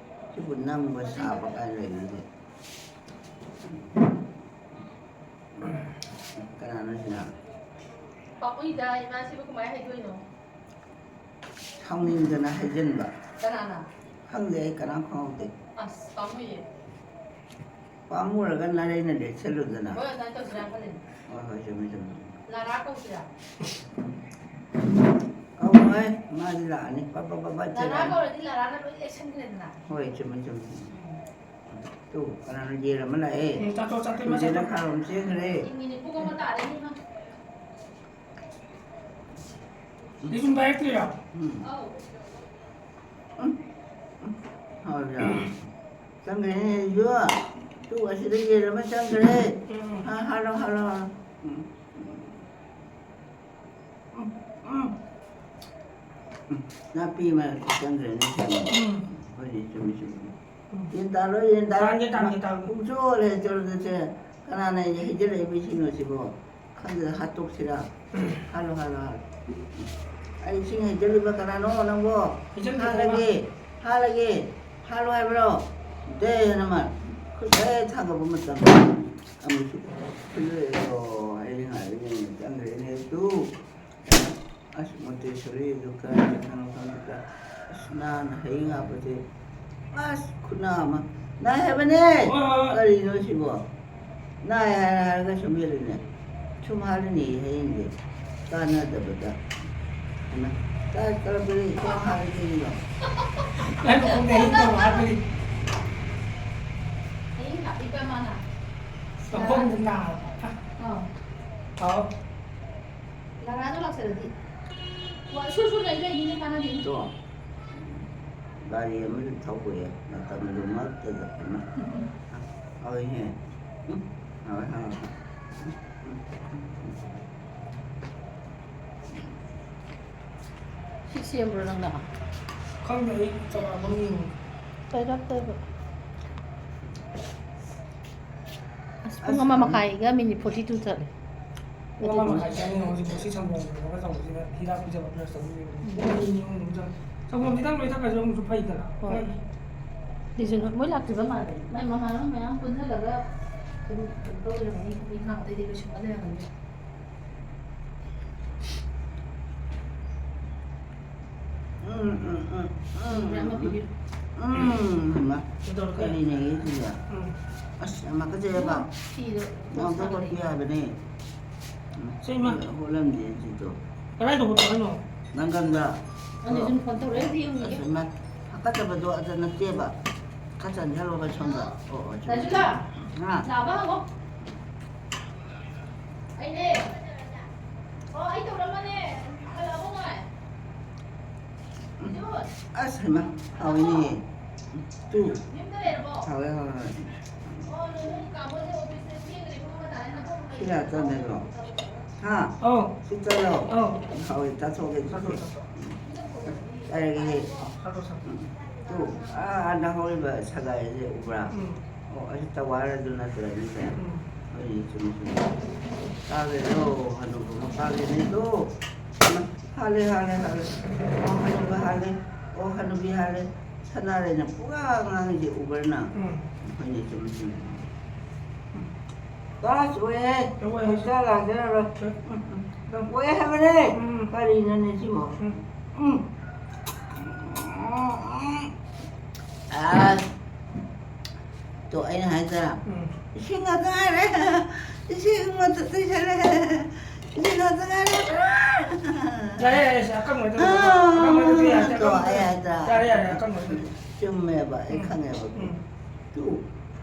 ꯁꯤꯕꯨ ꯅꯝꯕ ꯁꯥꯕ ꯀꯥꯏꯅ ꯂꯩꯔꯤꯁꯦ꯫ ꯀꯅꯥꯅꯣ ꯁꯤꯅ? ꯄꯥꯛꯎꯏꯗ ꯏꯃꯥꯁꯤꯕꯨ ꯀꯃꯥꯏꯅ ꯍꯩꯗꯣꯏꯅꯣ? ꯁꯥꯎꯅꯤꯡꯗꯅ ꯍꯩꯖꯤꯟꯕ꯫ ꯀꯅꯥꯅ? ꯈꯪꯗꯦ, ꯑꯩ ꯀꯅꯥꯝ ꯈꯪꯍꯧꯗꯦ꯫ ꯑꯁ, ꯄꯥꯝꯃꯨꯏꯌꯦ꯫ ꯄꯥꯝꯃꯨꯔꯒ ꯅꯔꯩꯅ ꯂꯦꯛꯁꯜꯂꯨꯗꯅ꯫ ꯍꯣꯏ, ꯑꯗꯨꯃꯥꯏꯅ ꯇꯧꯁꯤꯔꯥ ꯈꯜꯂꯤꯅꯦ꯫ ꯍꯣꯏ, ꯍꯣꯏ, ꯆꯨꯝꯃꯤ, ꯆꯨꯝꯃꯤ꯫ ꯂꯥꯔꯥ ꯀꯧꯁꯤꯔꯥ? ꯀꯧꯔꯣꯏ, ꯃꯥꯗꯤ ꯂꯥꯛꯑꯅꯤ꯫ ꯄꯞ, ꯄꯞ, ꯄꯞ, ꯄꯞ ꯂꯥꯔꯥ ꯆꯦꯜꯂꯛꯑꯅꯤ꯫ ꯀꯧꯔꯗꯤ ꯂꯥꯔꯥꯅ ꯂꯣꯏ ꯂꯦꯛꯁꯟꯈ꯭ꯔꯦꯗꯅ꯫ ꯍꯣꯏ, ꯆꯨꯝꯃꯤ, ꯆꯨꯝꯃꯤ꯫ ꯎꯝ꯫ ꯇꯨ, ꯀꯅꯥꯅꯣ ꯌꯦꯟ ꯑꯃ ꯂꯥꯛꯑꯦ? ꯎꯝ, ꯆꯥꯊꯣꯛ, ꯆꯥꯊꯣꯛ, ꯌꯦꯟ ꯆꯥꯊꯣꯛ꯫ ꯈꯥꯔꯣꯝ ꯆꯦꯟꯈ꯭ꯔꯦ꯫ ꯏꯪꯉꯤꯅꯦ, ꯄꯨꯡ ꯑꯃ ꯇꯥꯔꯦꯅꯦ, ꯏꯃꯥ꯫ ꯁꯤ ꯁꯨꯝ ꯄꯥꯏꯔꯛꯇ꯭ꯔꯤꯔꯣ? ꯎꯝ꯫ ꯑꯧ꯫ ꯎꯝ, ꯎꯝ, ꯍꯥꯎꯔꯕ꯭ꯔꯥ? ꯆꯪꯈ꯭ꯔꯦꯅꯦ, ꯑꯩꯁꯨ꯫ ꯇꯨ, ꯑꯁꯤꯗ ꯌꯦꯟ ꯑꯃ ꯆꯪꯈ꯭ꯔꯦ꯫ ꯎꯝ꯫ ꯍꯥ, ꯍꯥꯠꯂꯣ, ꯍꯥꯠꯂꯣ, ꯍꯥꯠꯂꯣ꯫ ꯎꯝ, ꯎꯝ, ꯎꯝ꯫ ꯎꯝ, ꯅꯥꯄꯤ ꯃꯔꯛꯇ ꯆꯪꯈ꯭ꯔꯦꯅꯦ, ꯆꯪꯈ꯭ꯔꯦ꯫ ꯎꯝ꯫ ꯍꯣꯏꯅꯦ, ꯆꯨꯝꯃꯤ, ꯆꯨꯝꯃꯤ꯫ ꯎꯝ꯫ ꯌꯦꯟ ꯇꯥꯜꯂꯣ, ꯌꯦꯟ ꯇꯥꯜꯂꯣ꯫ ꯇꯥꯟꯒꯦ, ꯇꯥꯟꯒꯦ, ꯇꯥꯟꯒꯦ꯫ ꯄꯨꯡꯁꯨ ꯑꯣꯜꯂꯦ, ꯆꯠꯂꯣ, ꯆꯠꯁꯦ꯫ ꯀꯅꯥꯅ ꯑꯩꯁꯦ ꯍꯩꯖꯤꯜꯂꯛꯏꯕ ꯏꯁꯤꯡꯅꯣ ꯁꯤꯕꯣ? ꯈꯪꯗꯦ, ꯍꯥꯠꯇꯣꯛꯁꯤꯔꯥ? ꯍꯥꯠꯂꯣ, ꯍꯥꯠꯂꯣ, ꯍꯥꯠꯂꯣ꯫ ꯑꯩ ꯏꯁꯤꯡ ꯍꯩꯖꯤꯜꯂꯤꯕ ꯀꯅꯥꯅꯣ ꯅꯪꯕꯣ? ꯍꯩꯖꯤꯜꯂꯤꯕ ꯍꯥꯠꯂꯒꯦ, ꯍꯥꯠꯂꯒꯦ, ꯍꯥꯠꯂꯣ ꯍꯥꯏꯕ꯭ꯔꯣ? ꯗꯦ ꯍꯥꯏꯅ ꯃꯥ ꯈꯨꯠ ꯍꯦꯛ ꯊꯥꯡꯒꯠꯄ ꯃꯇꯝꯗ ꯑꯃꯨꯛꯁꯨ ꯐꯨꯜꯂꯛꯑꯦꯀꯣ꯫ ꯑꯩ ꯉꯥꯏꯔꯤꯉꯩ ꯆꯪꯈ꯭ꯔꯦꯅꯦ ꯇꯨ꯫ ꯑꯁ, ꯃꯣꯟꯇꯦꯁꯣꯔꯤ ꯗꯨꯀꯥꯟ ꯃꯊꯪ ꯃꯐꯝꯗꯨꯗ ꯑꯁ, ꯅꯥꯟꯅ ꯍꯩ ꯉꯥꯛꯄꯁꯦ꯫ ꯑꯁ, ꯈꯨꯅꯥ ꯑꯃ ꯅꯥꯏ ꯍꯥꯏꯕꯅꯦ꯫ ꯍꯣꯏ, ꯍꯣꯏ, ꯍꯣꯏ꯫ ꯀꯔꯤꯅꯣ ꯁꯤꯕꯣ? ꯅꯥꯏ ꯍꯥꯏꯔ ꯍꯥꯏꯔꯒ ꯁꯨꯝ ꯍꯦꯜꯂꯤꯅꯦ꯫ ꯁꯨꯝ ꯍꯥꯜꯂꯤꯅꯦ ꯍꯌꯦꯡꯁꯦ꯫ ꯀꯥꯟꯅꯗꯕꯗ꯫ ꯀꯥꯏ ꯀꯔꯝꯕ ꯏꯊꯣꯡ ꯍꯥꯏꯔꯤꯅꯣ? ꯅꯪ ꯃꯈꯣꯡꯗ ꯑꯍꯤꯡ ꯇꯧꯔꯣ ꯍꯥꯏꯕꯅꯤ꯫ ꯑꯩ ꯍꯥꯞꯄꯤꯕ ꯃꯥꯅ ꯃꯈꯣꯡꯗ ꯅꯥꯔꯕ? ꯑꯥ ꯑꯥꯎ꯫ ꯂꯥꯔꯥꯗꯣ ꯂꯥꯛꯆꯔꯗꯤ ꯋꯥ ꯁꯨꯔ ꯁꯨꯔ ꯂꯩ ꯂꯩꯅꯤꯅ ꯀꯥꯟꯅꯗꯦ꯫ ꯑꯗꯣ ꯒꯥꯔꯤ ꯑꯃꯁꯨ ꯊꯧꯕꯌꯦ ꯃꯇꯝꯗꯨ ꯃꯔꯛꯇꯗ ꯏꯃꯥ꯫ ꯍꯥꯎꯏꯍꯦ꯫ ꯎꯝ, ꯍꯥꯎꯏ, ꯍꯥꯎꯏ꯫ ꯁꯤ ꯁꯦꯝꯕ꯭ꯔꯣ ꯅꯪꯅ? ꯈꯪꯗꯦ, ꯑꯩ ꯆꯥꯎꯔꯥꯛꯄ ꯑꯃ ꯌꯦꯡꯉꯤ꯫ ꯄꯥꯏꯔꯛꯇꯣꯏꯕ꯫ ꯑꯁ, ꯄꯨꯡ ꯑꯃ ꯃꯈꯥꯏꯒ ꯃꯤꯅꯤꯠ ꯐꯣꯔꯇꯤ ꯇꯨ ꯆꯠꯂꯦ꯫ ꯄꯨꯡ ꯑꯃ ꯃꯈꯥꯏ ꯆꯪꯉꯤ ꯍꯧꯖꯤꯛ꯫ ꯁꯤ ꯁꯪꯒꯣꯝ ꯀꯩꯅꯣꯒ ꯇꯧꯕꯁꯤꯗ ꯍꯤꯗꯥꯛ ꯄꯤꯖꯕ ꯅꯔꯁ ꯇꯧꯕꯤꯕ꯫ ꯄꯨꯡ ꯑꯅꯤ ꯑꯍꯨꯝ ꯑꯗꯨꯝ ꯆꯪꯉꯤ꯫ ꯁꯪꯒꯣꯝ ꯈꯤꯇꯪ ꯂꯣꯏꯊꯛꯈ꯭ꯔꯁꯨ ꯑꯃꯨꯛꯁꯨ ꯐꯩꯗꯅ꯫ ꯍꯣꯏ꯫ ꯑꯗꯨꯁꯨ ꯃꯣꯏ ꯂꯥꯛꯇ꯭ꯔꯤꯕ ꯃꯥꯜꯂꯦ꯫ ꯃꯥꯏ ꯃꯃꯥꯟꯅꯕ ꯃꯌꯥꯝ ꯄꯨꯟꯁꯤꯜꯂꯒ ꯑꯗꯨꯝ ꯀꯩꯅꯣ ꯇꯧꯔꯝꯒꯅꯤ꯫ ꯃꯤ ꯈꯥꯡ ꯑꯇꯩꯗꯤ ꯂꯣꯏꯁꯤꯟꯕ ꯂꯩꯔꯝꯒꯅꯤ꯫ ꯎꯝ, ꯎꯝ, ꯎꯝ, ꯎꯝ, ꯃꯌꯥꯝ ꯑꯃ ꯄꯤꯕꯤꯌꯨ꯫ ꯎꯝ, ꯍꯩꯃꯥ꯫ ꯀꯩꯗꯧꯔꯒꯦ? ꯀꯔꯤꯅꯦ ꯑꯩꯁꯤꯗ? ꯎꯝ꯫ ꯑꯁ, ꯌꯥꯝ ꯍꯥꯀꯠꯆꯩꯕ꯫ ꯐꯤꯗꯣ ꯅꯉꯣꯟꯗ ꯍꯣꯠꯄꯤ ꯍꯥꯏꯕꯅꯦ꯫ ꯁꯦ, ꯏꯃꯥ꯫ ꯍꯣꯠꯂꯝꯗꯦ ꯑꯁꯤꯗꯣ꯫ ꯀꯗꯥꯏꯗ ꯍꯣꯠꯄ ꯍꯥꯏꯅꯣ? ꯅꯪꯒꯟꯗ꯫ ꯑꯗꯨ ꯑꯗꯨꯝ ꯐꯣꯟ ꯇꯧꯔꯛꯑꯦ ꯑꯝꯇ ꯌꯦꯡꯉꯨꯒꯦ꯫ ꯑꯁ, ꯏꯃꯥ, ꯍꯥꯀꯠꯆꯕꯗꯣ ꯑꯗ ꯅꯠꯇꯦꯕ꯫ ꯈꯔ ꯆꯪꯁꯤꯜꯂꯣꯕ ꯁꯣꯝꯗ꯫ ꯑꯣ, ꯑꯣ, ꯆꯨꯝꯃꯤ, ꯔꯥꯖꯨꯂꯥ! ꯆꯨꯝꯃꯤ꯫ ꯍꯥ? ꯂꯥꯕ ꯍꯪꯉꯣ꯫ ꯑꯩꯅꯦ꯫ ꯑꯣ, ꯑꯩ ꯇꯧꯔꯝꯕꯅꯦ꯫ ꯍꯜꯂꯛꯑꯕꯣ ꯅꯣꯏ? ꯕꯤꯖꯨ, ꯑꯁ, ꯍꯩꯃꯥ, ꯍꯥꯎꯏꯅꯦ꯫ ꯇꯨ꯫ ꯌꯨꯝꯗ ꯂꯩꯔꯕꯣ? ꯍꯥꯎꯋꯦ, ꯍꯥꯎꯋꯦ, ꯍꯥꯎꯋꯦ꯫ ꯑꯣ, ꯅꯣꯏ, ꯅꯣꯏ ꯀꯥ ꯃꯣꯏꯁꯦ ꯑꯣꯐꯤꯁꯇ ꯊꯦꯡꯈ꯭ꯔꯦ, ꯄꯨꯡ ꯑꯃ ꯇꯥꯔꯦ, ꯅꯈꯣꯏ ꯁꯤ ꯂꯥꯛꯇ꯭ꯔꯣ, ꯅꯦꯒ꯭ꯔꯣ? ꯍꯥ? ꯑꯧ꯫ ꯁꯤ ꯆꯠꯂꯣ? ꯑꯧ꯫ ꯍꯥꯎꯋꯦ, ꯆꯥꯊꯣꯛꯑꯒꯦ, ꯆꯥꯊꯣꯛꯑꯒꯦ꯫ ꯆꯥꯔꯒꯦ꯫ ꯆꯠꯂꯣ, ꯆꯠꯂꯣ꯫ ꯇꯨ, ꯑꯥ, ꯑꯥꯗ ꯍꯧꯔꯤꯕ ꯁꯒꯥꯏꯁꯦ ꯎꯕ꯭ꯔꯥ? ꯎꯝ꯫ ꯑꯣ, ꯑꯁꯤ ꯇꯋꯥꯔ ꯑꯗꯨ ꯅꯠꯇ꯭ꯔꯅꯤꯅꯦ꯫ ꯎꯝ꯫ ꯍꯣꯏꯅꯦ, ꯆꯨꯝꯃꯤ, ꯆꯨꯝꯃꯤ꯫ ꯇꯥꯒꯦꯗꯣ, ꯍꯅꯨꯕ ꯃꯄꯥꯒꯤꯅꯦꯗꯣ꯫ ꯍꯥꯜꯂꯦ, ꯍꯥꯜꯂꯦ, ꯍꯥꯜꯂꯦ꯫ ꯑꯣ, ꯍꯅꯨꯕ ꯍꯥꯜꯂꯦ꯫ ꯑꯣ, ꯍꯅꯨꯕꯤ ꯍꯥꯜꯂꯦ꯫ ꯁꯅꯥꯔꯩꯅ ꯄꯨꯡꯉꯥꯡ ꯉꯥꯡꯉꯤꯁꯦ ꯎꯕ꯭ꯔꯥ ꯅꯪ? ꯎꯝ꯫ ꯍꯣꯏꯅꯦ, ꯆꯨꯝꯃꯤ, ꯆꯨꯝꯃꯤ꯫ ꯀ꯭ꯂꯥꯁ ꯑꯣꯏꯔꯦ꯫ ꯂꯧ ꯑꯣꯏ ꯍꯥꯏꯁꯦ꯫ ꯍꯣꯁꯇꯦꯜ ꯂꯥꯛꯀꯗꯧꯔꯕ? ꯎꯝ꯫ ꯎꯝ, ꯎꯝ꯫ ꯑꯣꯏ ꯍꯥꯏꯕꯅꯦ꯫ ꯎꯝ꯫ ꯀꯔꯤꯅꯣꯅꯦ ꯁꯤꯕꯣ? ꯎꯝ꯫ ꯎꯝ꯫ ꯑꯁ꯫ ꯇꯣ ꯑꯩꯅ ꯍꯥꯏꯗ꯭ꯔꯥ? ꯎꯝ꯫ ꯏꯁꯤꯡ ꯉꯥꯛꯇ ꯉꯥꯏꯔꯦ꯫ ꯏꯁꯤꯡ ꯉꯥꯛꯇ ꯇꯩꯁꯜꯂꯦ꯫ ꯏꯁꯤꯡ ꯉꯥꯛꯇ ꯉꯥꯏꯔꯦ꯫ ꯌꯥꯔꯦ, ꯌꯥꯔꯦ, ꯁꯦ, ꯑꯀꯪꯕꯗꯣ, ꯑꯥ, ꯑꯀꯪꯕꯗꯣ ꯌꯥꯔꯦ, ꯇꯣ, ꯑꯀꯪꯕꯗꯣ꯫ ꯑꯩ ꯍꯥꯏꯗ꯭ꯔꯥ? ꯌꯥꯔꯦ, ꯌꯥꯔꯦ, ꯑꯀꯪꯕꯗꯣ꯫ ꯆꯨꯝꯃꯦꯕ, ꯑꯩ ꯎꯝ, ꯈꯪꯉꯦꯕ꯫ ꯎꯝ, ꯇꯨ,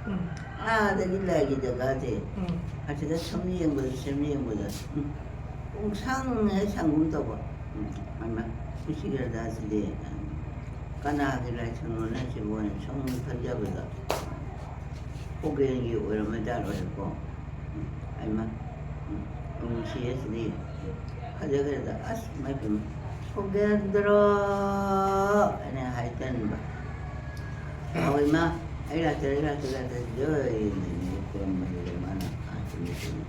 ꯎꯝ꯫ ꯑꯥꯗꯒꯤ ꯂꯥꯏꯒꯤ ꯖꯒꯥꯁꯦ, ꯎꯝ꯫ ꯑꯁꯤꯗ ꯁꯨꯝ ꯌꯦꯡꯕꯗ, ꯁꯨꯝ ꯌꯦꯡꯕꯗ, ꯎꯝ, ꯄꯨꯡꯁꯪ ꯍꯦꯛ ꯁꯪꯒꯨꯝ ꯇꯧꯕ꯫ ꯎꯝ, ꯍꯩꯃꯥ, ꯁꯤ ꯁꯤꯒ꯭ꯔꯗꯥꯁꯤꯗꯤ, ꯎꯝ, ꯀꯅꯥꯒꯤ ꯂꯥꯏꯁꯪꯅꯣꯅꯦ ꯁꯤꯕꯨ ꯍꯥꯏꯅ ꯁꯨꯝ ꯈꯟꯖꯕꯗ, ꯈꯣꯒꯦꯟꯒꯤ ꯑꯣꯏꯔꯝꯃꯗ꯭ꯔꯥ ꯂꯣꯏꯔꯦꯀꯣ꯫ ꯎꯝ, ꯍꯩꯃꯥ, ꯎꯝ, ꯅꯨꯡꯁꯤꯌꯦ ꯁꯤꯗꯤ꯫ ꯐꯖꯈ꯭ꯔꯦꯗ, ꯑꯁ, ꯃꯥꯏ ꯄꯦꯝꯃ꯫ "ꯈꯣꯒꯦꯟꯗ꯭ꯔꯣ" ꯍꯥꯏꯅ ꯍꯥꯏ ꯇꯟꯕ꯫ "ꯍꯥꯎ ꯏꯃꯥ, ꯑꯩ ꯂꯥꯛꯆꯔꯦ, ꯂꯥꯛꯆꯔꯦ, ꯂꯥꯛꯆꯔꯦ, ꯖꯣꯏ" ꯍꯥꯏꯅ ꯈꯨꯔꯨꯝꯕꯗꯨꯗ ꯃꯥꯅ ꯍꯥꯏꯕꯅꯤ ꯀꯩꯅꯣ꯫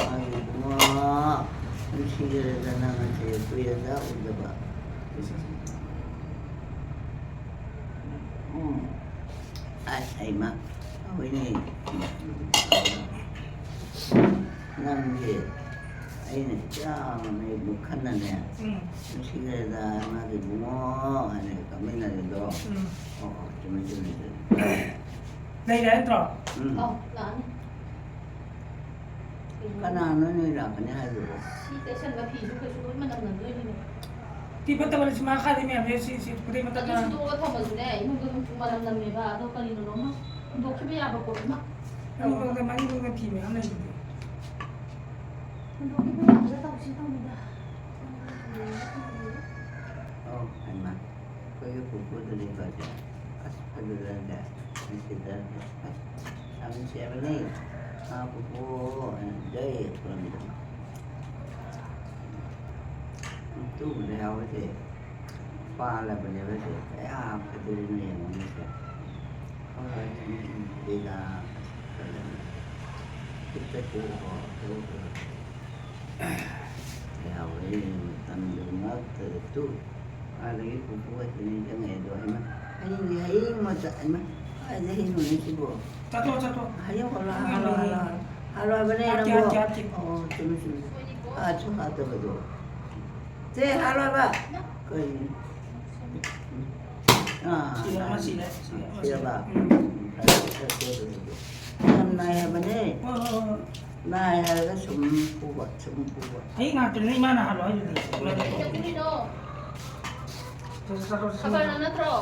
ꯃꯥꯒꯤ ꯏꯕꯨꯡꯉꯣ, ꯅꯨꯡꯁꯤꯈ꯭ꯔꯦꯗ ꯅꯪ ꯑꯁꯦ, ꯀꯨꯏꯔꯦꯗ ꯎꯗꯕ꯫ ꯎꯝ꯫ ꯑꯁ, ꯍꯩꯃꯥ, ꯍꯣꯏꯅꯦ꯫ ꯅꯪꯗꯤ ꯑꯩꯅ ꯏꯆꯥ ꯑꯃ ꯅꯣꯏꯕꯨ ꯈꯟꯅꯅꯦ꯫ ꯎꯝ꯫ ꯅꯨꯡꯁꯤꯈ꯭ꯔꯦꯗ ꯃꯥꯒꯤ ꯏꯕꯨꯡꯉꯣ ꯍꯥꯏꯅ ꯀꯞꯃꯤꯟꯅꯔꯦꯗꯣ꯫ ꯎꯝ꯫ ꯑꯣ, ꯑꯣ, ꯆꯨꯝꯃꯦ, ꯆꯨꯝꯃꯦ, ꯆꯨꯝꯃꯦ꯫ ꯂꯩꯔꯦ ꯅꯠꯇ꯭ꯔꯣ? ꯎꯝ꯫ ꯑꯧ, ꯂꯥꯛꯑꯅꯤ꯫ ꯀꯅꯥꯅꯣ ꯅꯣꯏ ꯂꯥꯛꯀꯅꯤ ꯍꯥꯏꯗꯨꯕꯣ? ꯁꯤ ꯇꯩꯁꯟꯕ ꯐꯤꯁꯨ ꯀꯩꯁꯨ ꯂꯣꯏ ꯃꯅꯝ ꯅꯝꯗꯣꯏꯅꯤꯅꯦ꯫ ꯐꯤ ꯐꯠꯇꯕꯅꯤ, ꯁꯤ ꯃꯈꯥꯗꯤ ꯃꯌꯥꯝ ꯂꯩ, ꯁꯤ, ꯁꯤ ꯈꯨꯗꯩ ꯃꯊꯛꯇ꯫ ꯑꯗꯨ ꯁꯨꯗꯣꯛꯑꯒ ꯊꯝꯃꯁꯨꯅꯦ, ꯏꯃꯨꯡꯗ ꯑꯗꯨꯝ ꯃꯅꯝ ꯅꯝꯃꯦꯕ꯫ ꯑꯗꯣ ꯀꯔꯤꯅꯣ ꯂꯧꯅ ꯍꯨꯟꯗꯣꯛꯈꯤꯕ ꯌꯥꯕ ꯄꯣꯠ ꯑꯃ꯫ ꯃꯅꯤꯡꯂꯣꯝꯗ, ꯃꯅꯤꯡꯂꯣꯝꯗ ꯐꯤ ꯃꯌꯥꯝ ꯂꯩꯁꯤꯗꯤ꯫ ꯍꯨꯟꯗꯣꯛꯈꯤꯕ ꯌꯥꯕꯗ ꯇꯧꯁꯤ ꯇꯧꯅꯤꯗ꯫ ꯑꯧ, ꯍꯩꯃꯥ, ꯑꯩꯈꯣꯏꯒꯤ ꯄꯨꯄꯨꯗꯨꯅꯤꯀꯣ ꯁꯦ꯫ ꯑꯁ, ꯐꯖꯗ꯭ꯔꯅꯦ? ꯅꯨꯡꯁꯤꯗ꯭ꯔꯅꯦ? ꯑꯁ, ꯌꯥꯝ ꯅꯨꯡꯁꯤꯔꯕꯅꯦ꯫ ꯑꯥ, ꯄꯨꯄꯨ, ꯑꯅ ꯖꯩ ꯈꯨꯔꯨꯝꯃꯤꯗꯣ꯫ ꯇꯨꯕꯗ ꯌꯥꯎꯕꯁꯦ ꯄꯥꯜꯂꯕꯅꯦꯕ ꯁꯦ꯫ ꯀꯌꯥ ꯐꯖꯔꯤꯅꯣ ꯌꯦꯡꯉꯨꯅꯦ ꯁꯦ꯫ ꯍꯣꯏ, ꯍꯣꯏ, ꯂꯤꯂꯥ ꯐꯖꯅ ꯈꯨꯠꯇ ꯇꯨꯕ ꯇꯨꯕ ꯌꯥꯎꯔꯦ꯫ ꯃꯇꯝꯗꯨ ꯉꯥꯛꯇꯗ ꯇꯨ꯫ ꯑꯗꯒꯤ ꯄꯨꯄꯨ ꯍꯣꯏꯁꯨ ꯅꯤꯡꯁꯤꯡꯉꯛꯑꯦ ꯑꯗꯣ, ꯍꯩꯃꯥ, ꯍꯌꯦꯡꯗꯤ ꯍꯌꯦꯡꯃꯛꯇ, ꯍꯩꯃꯥ, ꯀꯥꯏꯗ ꯍꯩꯅꯣꯅꯦ ꯁꯤꯕꯣ? ꯆꯠꯊꯣꯛ, ꯆꯠꯊꯣꯛ꯫ ꯍꯌꯦꯡ ꯍꯣꯂꯥ, ꯍꯥꯠꯂꯣ, ꯍꯥꯠꯂꯣ, ꯍꯥꯠꯂꯣ꯫ ꯍꯥꯠꯂꯣ ꯍꯥꯏꯕꯅꯦ ꯍꯥꯠꯇꯦ, ꯅꯪꯕꯣ꯫ ꯍꯥꯠꯇꯦ, ꯍꯥꯠꯇꯦ꯫ ꯑꯣ, ꯆꯨꯝꯃꯤ, ꯆꯨꯝꯃꯤ꯫ ꯍꯥꯠꯁꯨ ꯍꯥꯠꯇꯕꯗꯣ꯫ ꯁꯦ, ꯍꯥꯠꯂꯣ ꯍꯥꯏꯕ꯫ ꯀꯩꯅꯣ? ꯑꯥ, ꯁꯤꯔꯦ, ꯑꯃ ꯁꯤꯔꯦ, ꯁꯤꯔꯦ, ꯑꯃ ꯁꯤꯔꯕ? ꯁꯤꯔꯦ꯫ ꯎꯝ꯫ ꯌꯥꯝ ꯅꯥꯏ ꯍꯥꯏꯕꯅꯦ꯫ ꯍꯣꯏ, ꯍꯣꯏ, ꯍꯣꯏ꯫ ꯅꯥꯏ ꯍꯥꯏꯔꯒ ꯁꯨꯝ ꯄꯨꯕ, ꯁꯨꯝ ꯄꯨꯕ꯫ ꯑꯩ ꯉꯥꯛꯇꯅꯦ ꯏꯃꯥꯅ ꯍꯥꯜꯂꯣ ꯍꯥꯏꯗꯨꯗꯤ꯫ ꯀꯩꯗꯧꯔꯤꯅꯣ? ꯆꯠꯂꯣ, ꯆꯠꯂꯣ, ꯆꯠꯂꯣ꯫ ꯈꯕꯔꯅ ꯅꯠꯇ꯭ꯔꯣ?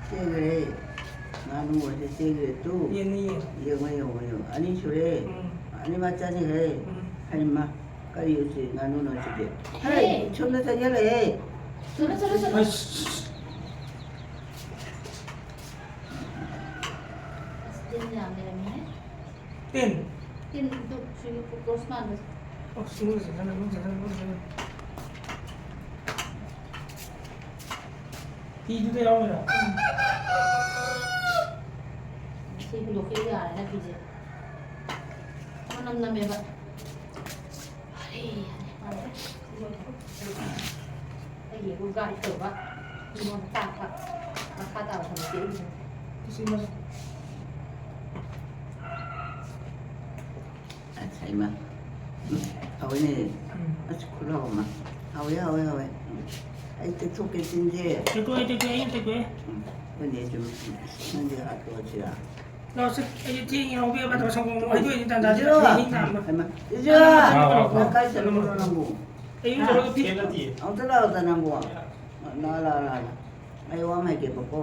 ꯆꯦꯟꯈ꯭ꯔꯦ꯫ ꯉꯥꯅꯨ ꯑꯁꯦ ꯆꯦꯟꯈ꯭ꯔꯦ ꯇꯨ꯫ ꯌꯦꯟꯅꯤ, ꯌꯦꯟ꯫ ꯌꯦꯡꯉꯣ, ꯌꯦꯡꯉꯣ, ꯌꯦꯡꯉꯣ꯫ ꯑꯅꯤ ꯁꯨꯔꯦ꯫ ꯎꯝ꯫ ꯑꯅꯤ ꯃꯆꯥꯅꯤ ꯍꯦ꯫ ꯎꯝ꯫ ꯍꯩꯃ, ꯀꯔꯤ ꯎꯆꯦꯛ ꯉꯥꯅꯨꯅꯣ ꯁꯤꯗꯤ? ꯍꯦ꯫ ꯍꯦ, ꯁꯣꯝꯗ ꯆꯪꯁꯤꯜꯂꯛꯑꯦ꯫ ꯆꯠꯂꯣ, ꯆꯠꯂꯣ, ꯆꯠꯂꯣ꯫ ꯑꯁ꯫ ꯑꯁ, ꯇꯤꯟ ꯌꯥꯝ ꯂꯩꯔꯝꯃꯦꯍꯦ꯫ ꯇꯤꯟ꯫ ꯇꯤꯟ ꯑꯗꯨ ꯁꯤꯒꯤ cockroach ꯃꯥꯟꯕꯁꯦ꯫ ꯑꯣ, ꯁꯤ ꯃꯣꯏꯁꯦ ꯈꯔ ꯂꯧꯖꯔ ꯂꯧꯖꯔ꯫ ꯐꯤꯗꯨꯗ ꯌꯥꯎꯔꯤꯔꯣ? ꯁꯤ ꯍꯨꯟꯗꯣꯛꯈꯤꯕ ꯌꯥꯔꯦ ꯅꯥꯄꯤꯁꯦ꯫ ꯃꯅꯝ ꯅꯝꯃꯦꯕ꯫ ꯑꯔꯦ, ꯌꯥꯔꯦ, ꯌꯥꯔꯦ꯫ ꯑꯩꯒꯤ ꯑꯗꯨ guide ꯇꯧꯕ꯫ ꯃꯤꯉꯣꯟꯗ ꯇꯥꯛꯄ꯫ ꯃꯈꯥ ꯇꯥꯕ ꯊꯕꯛꯇꯤ ꯑꯩꯒꯤꯅꯦ꯫ ꯁꯤ ꯃꯥꯁꯦ꯫ ꯑꯁ, ꯍꯩꯃ꯫ ꯎꯝ, ꯍꯥꯎꯋꯤꯅꯦ꯫ ꯎꯝ꯫ ꯑꯁ, ꯈꯨꯠꯍꯥꯎ ꯑꯃ꯫ ꯍꯥꯎꯋꯦ, ꯍꯥꯎꯋꯦ, ꯍꯥꯎꯋꯦ꯫ ꯎꯝ꯫ ꯑꯩ ꯇꯦꯛꯊꯣꯛꯀꯦ ꯆꯤꯟꯁꯦ꯫ ꯇꯦꯛꯊꯣꯛꯑꯦ, ꯇꯦꯛꯊꯣꯛꯑꯦ, ꯑꯩꯅ ꯇꯦꯛꯊꯣꯛꯑꯦ꯫ ꯎꯝ꯫ ꯍꯣꯏꯅꯦ, ꯆꯨꯝꯃꯤ, ꯆꯨꯝꯃꯤ꯫ ꯑꯁ, ꯅꯪꯗꯤ ꯍꯥꯠꯇꯣꯛꯑꯁꯤꯔꯥ? ꯂꯥꯛꯑꯣꯁꯦ, ꯑꯩꯁꯦ ꯊꯦꯡꯉꯦ, ꯍꯧꯕꯤꯔꯕ ꯅꯠꯇ꯭ꯔꯣ? ꯁꯪꯒꯣꯝ ꯍꯩꯗꯣꯛꯏꯅꯤ ꯇꯟꯖꯥꯁꯤꯗ꯫ ꯏꯆꯦ! ꯊꯦꯡꯉꯦ ꯇꯥꯔꯝꯕ꯫ ꯍꯩꯃ, ꯏꯆꯦ! ꯑꯥ, ꯅꯪ ꯀꯥꯏ ꯆꯠꯂꯨꯕꯅꯣ ꯅꯪꯕꯨ? ꯑꯩ ꯌꯨꯝ ꯆꯠꯂꯒ ꯄꯤ-, ꯑꯝꯇ ꯂꯥꯛꯑꯣꯗ ꯅꯪꯕꯨ꯫ ꯂꯥꯛꯑꯣ, ꯂꯥꯛꯑꯣ, ꯂꯥꯛꯑꯣ꯫ ꯑꯩ ꯋꯥ ꯑꯃ ꯍꯥꯏꯒꯦꯕꯀꯣ꯫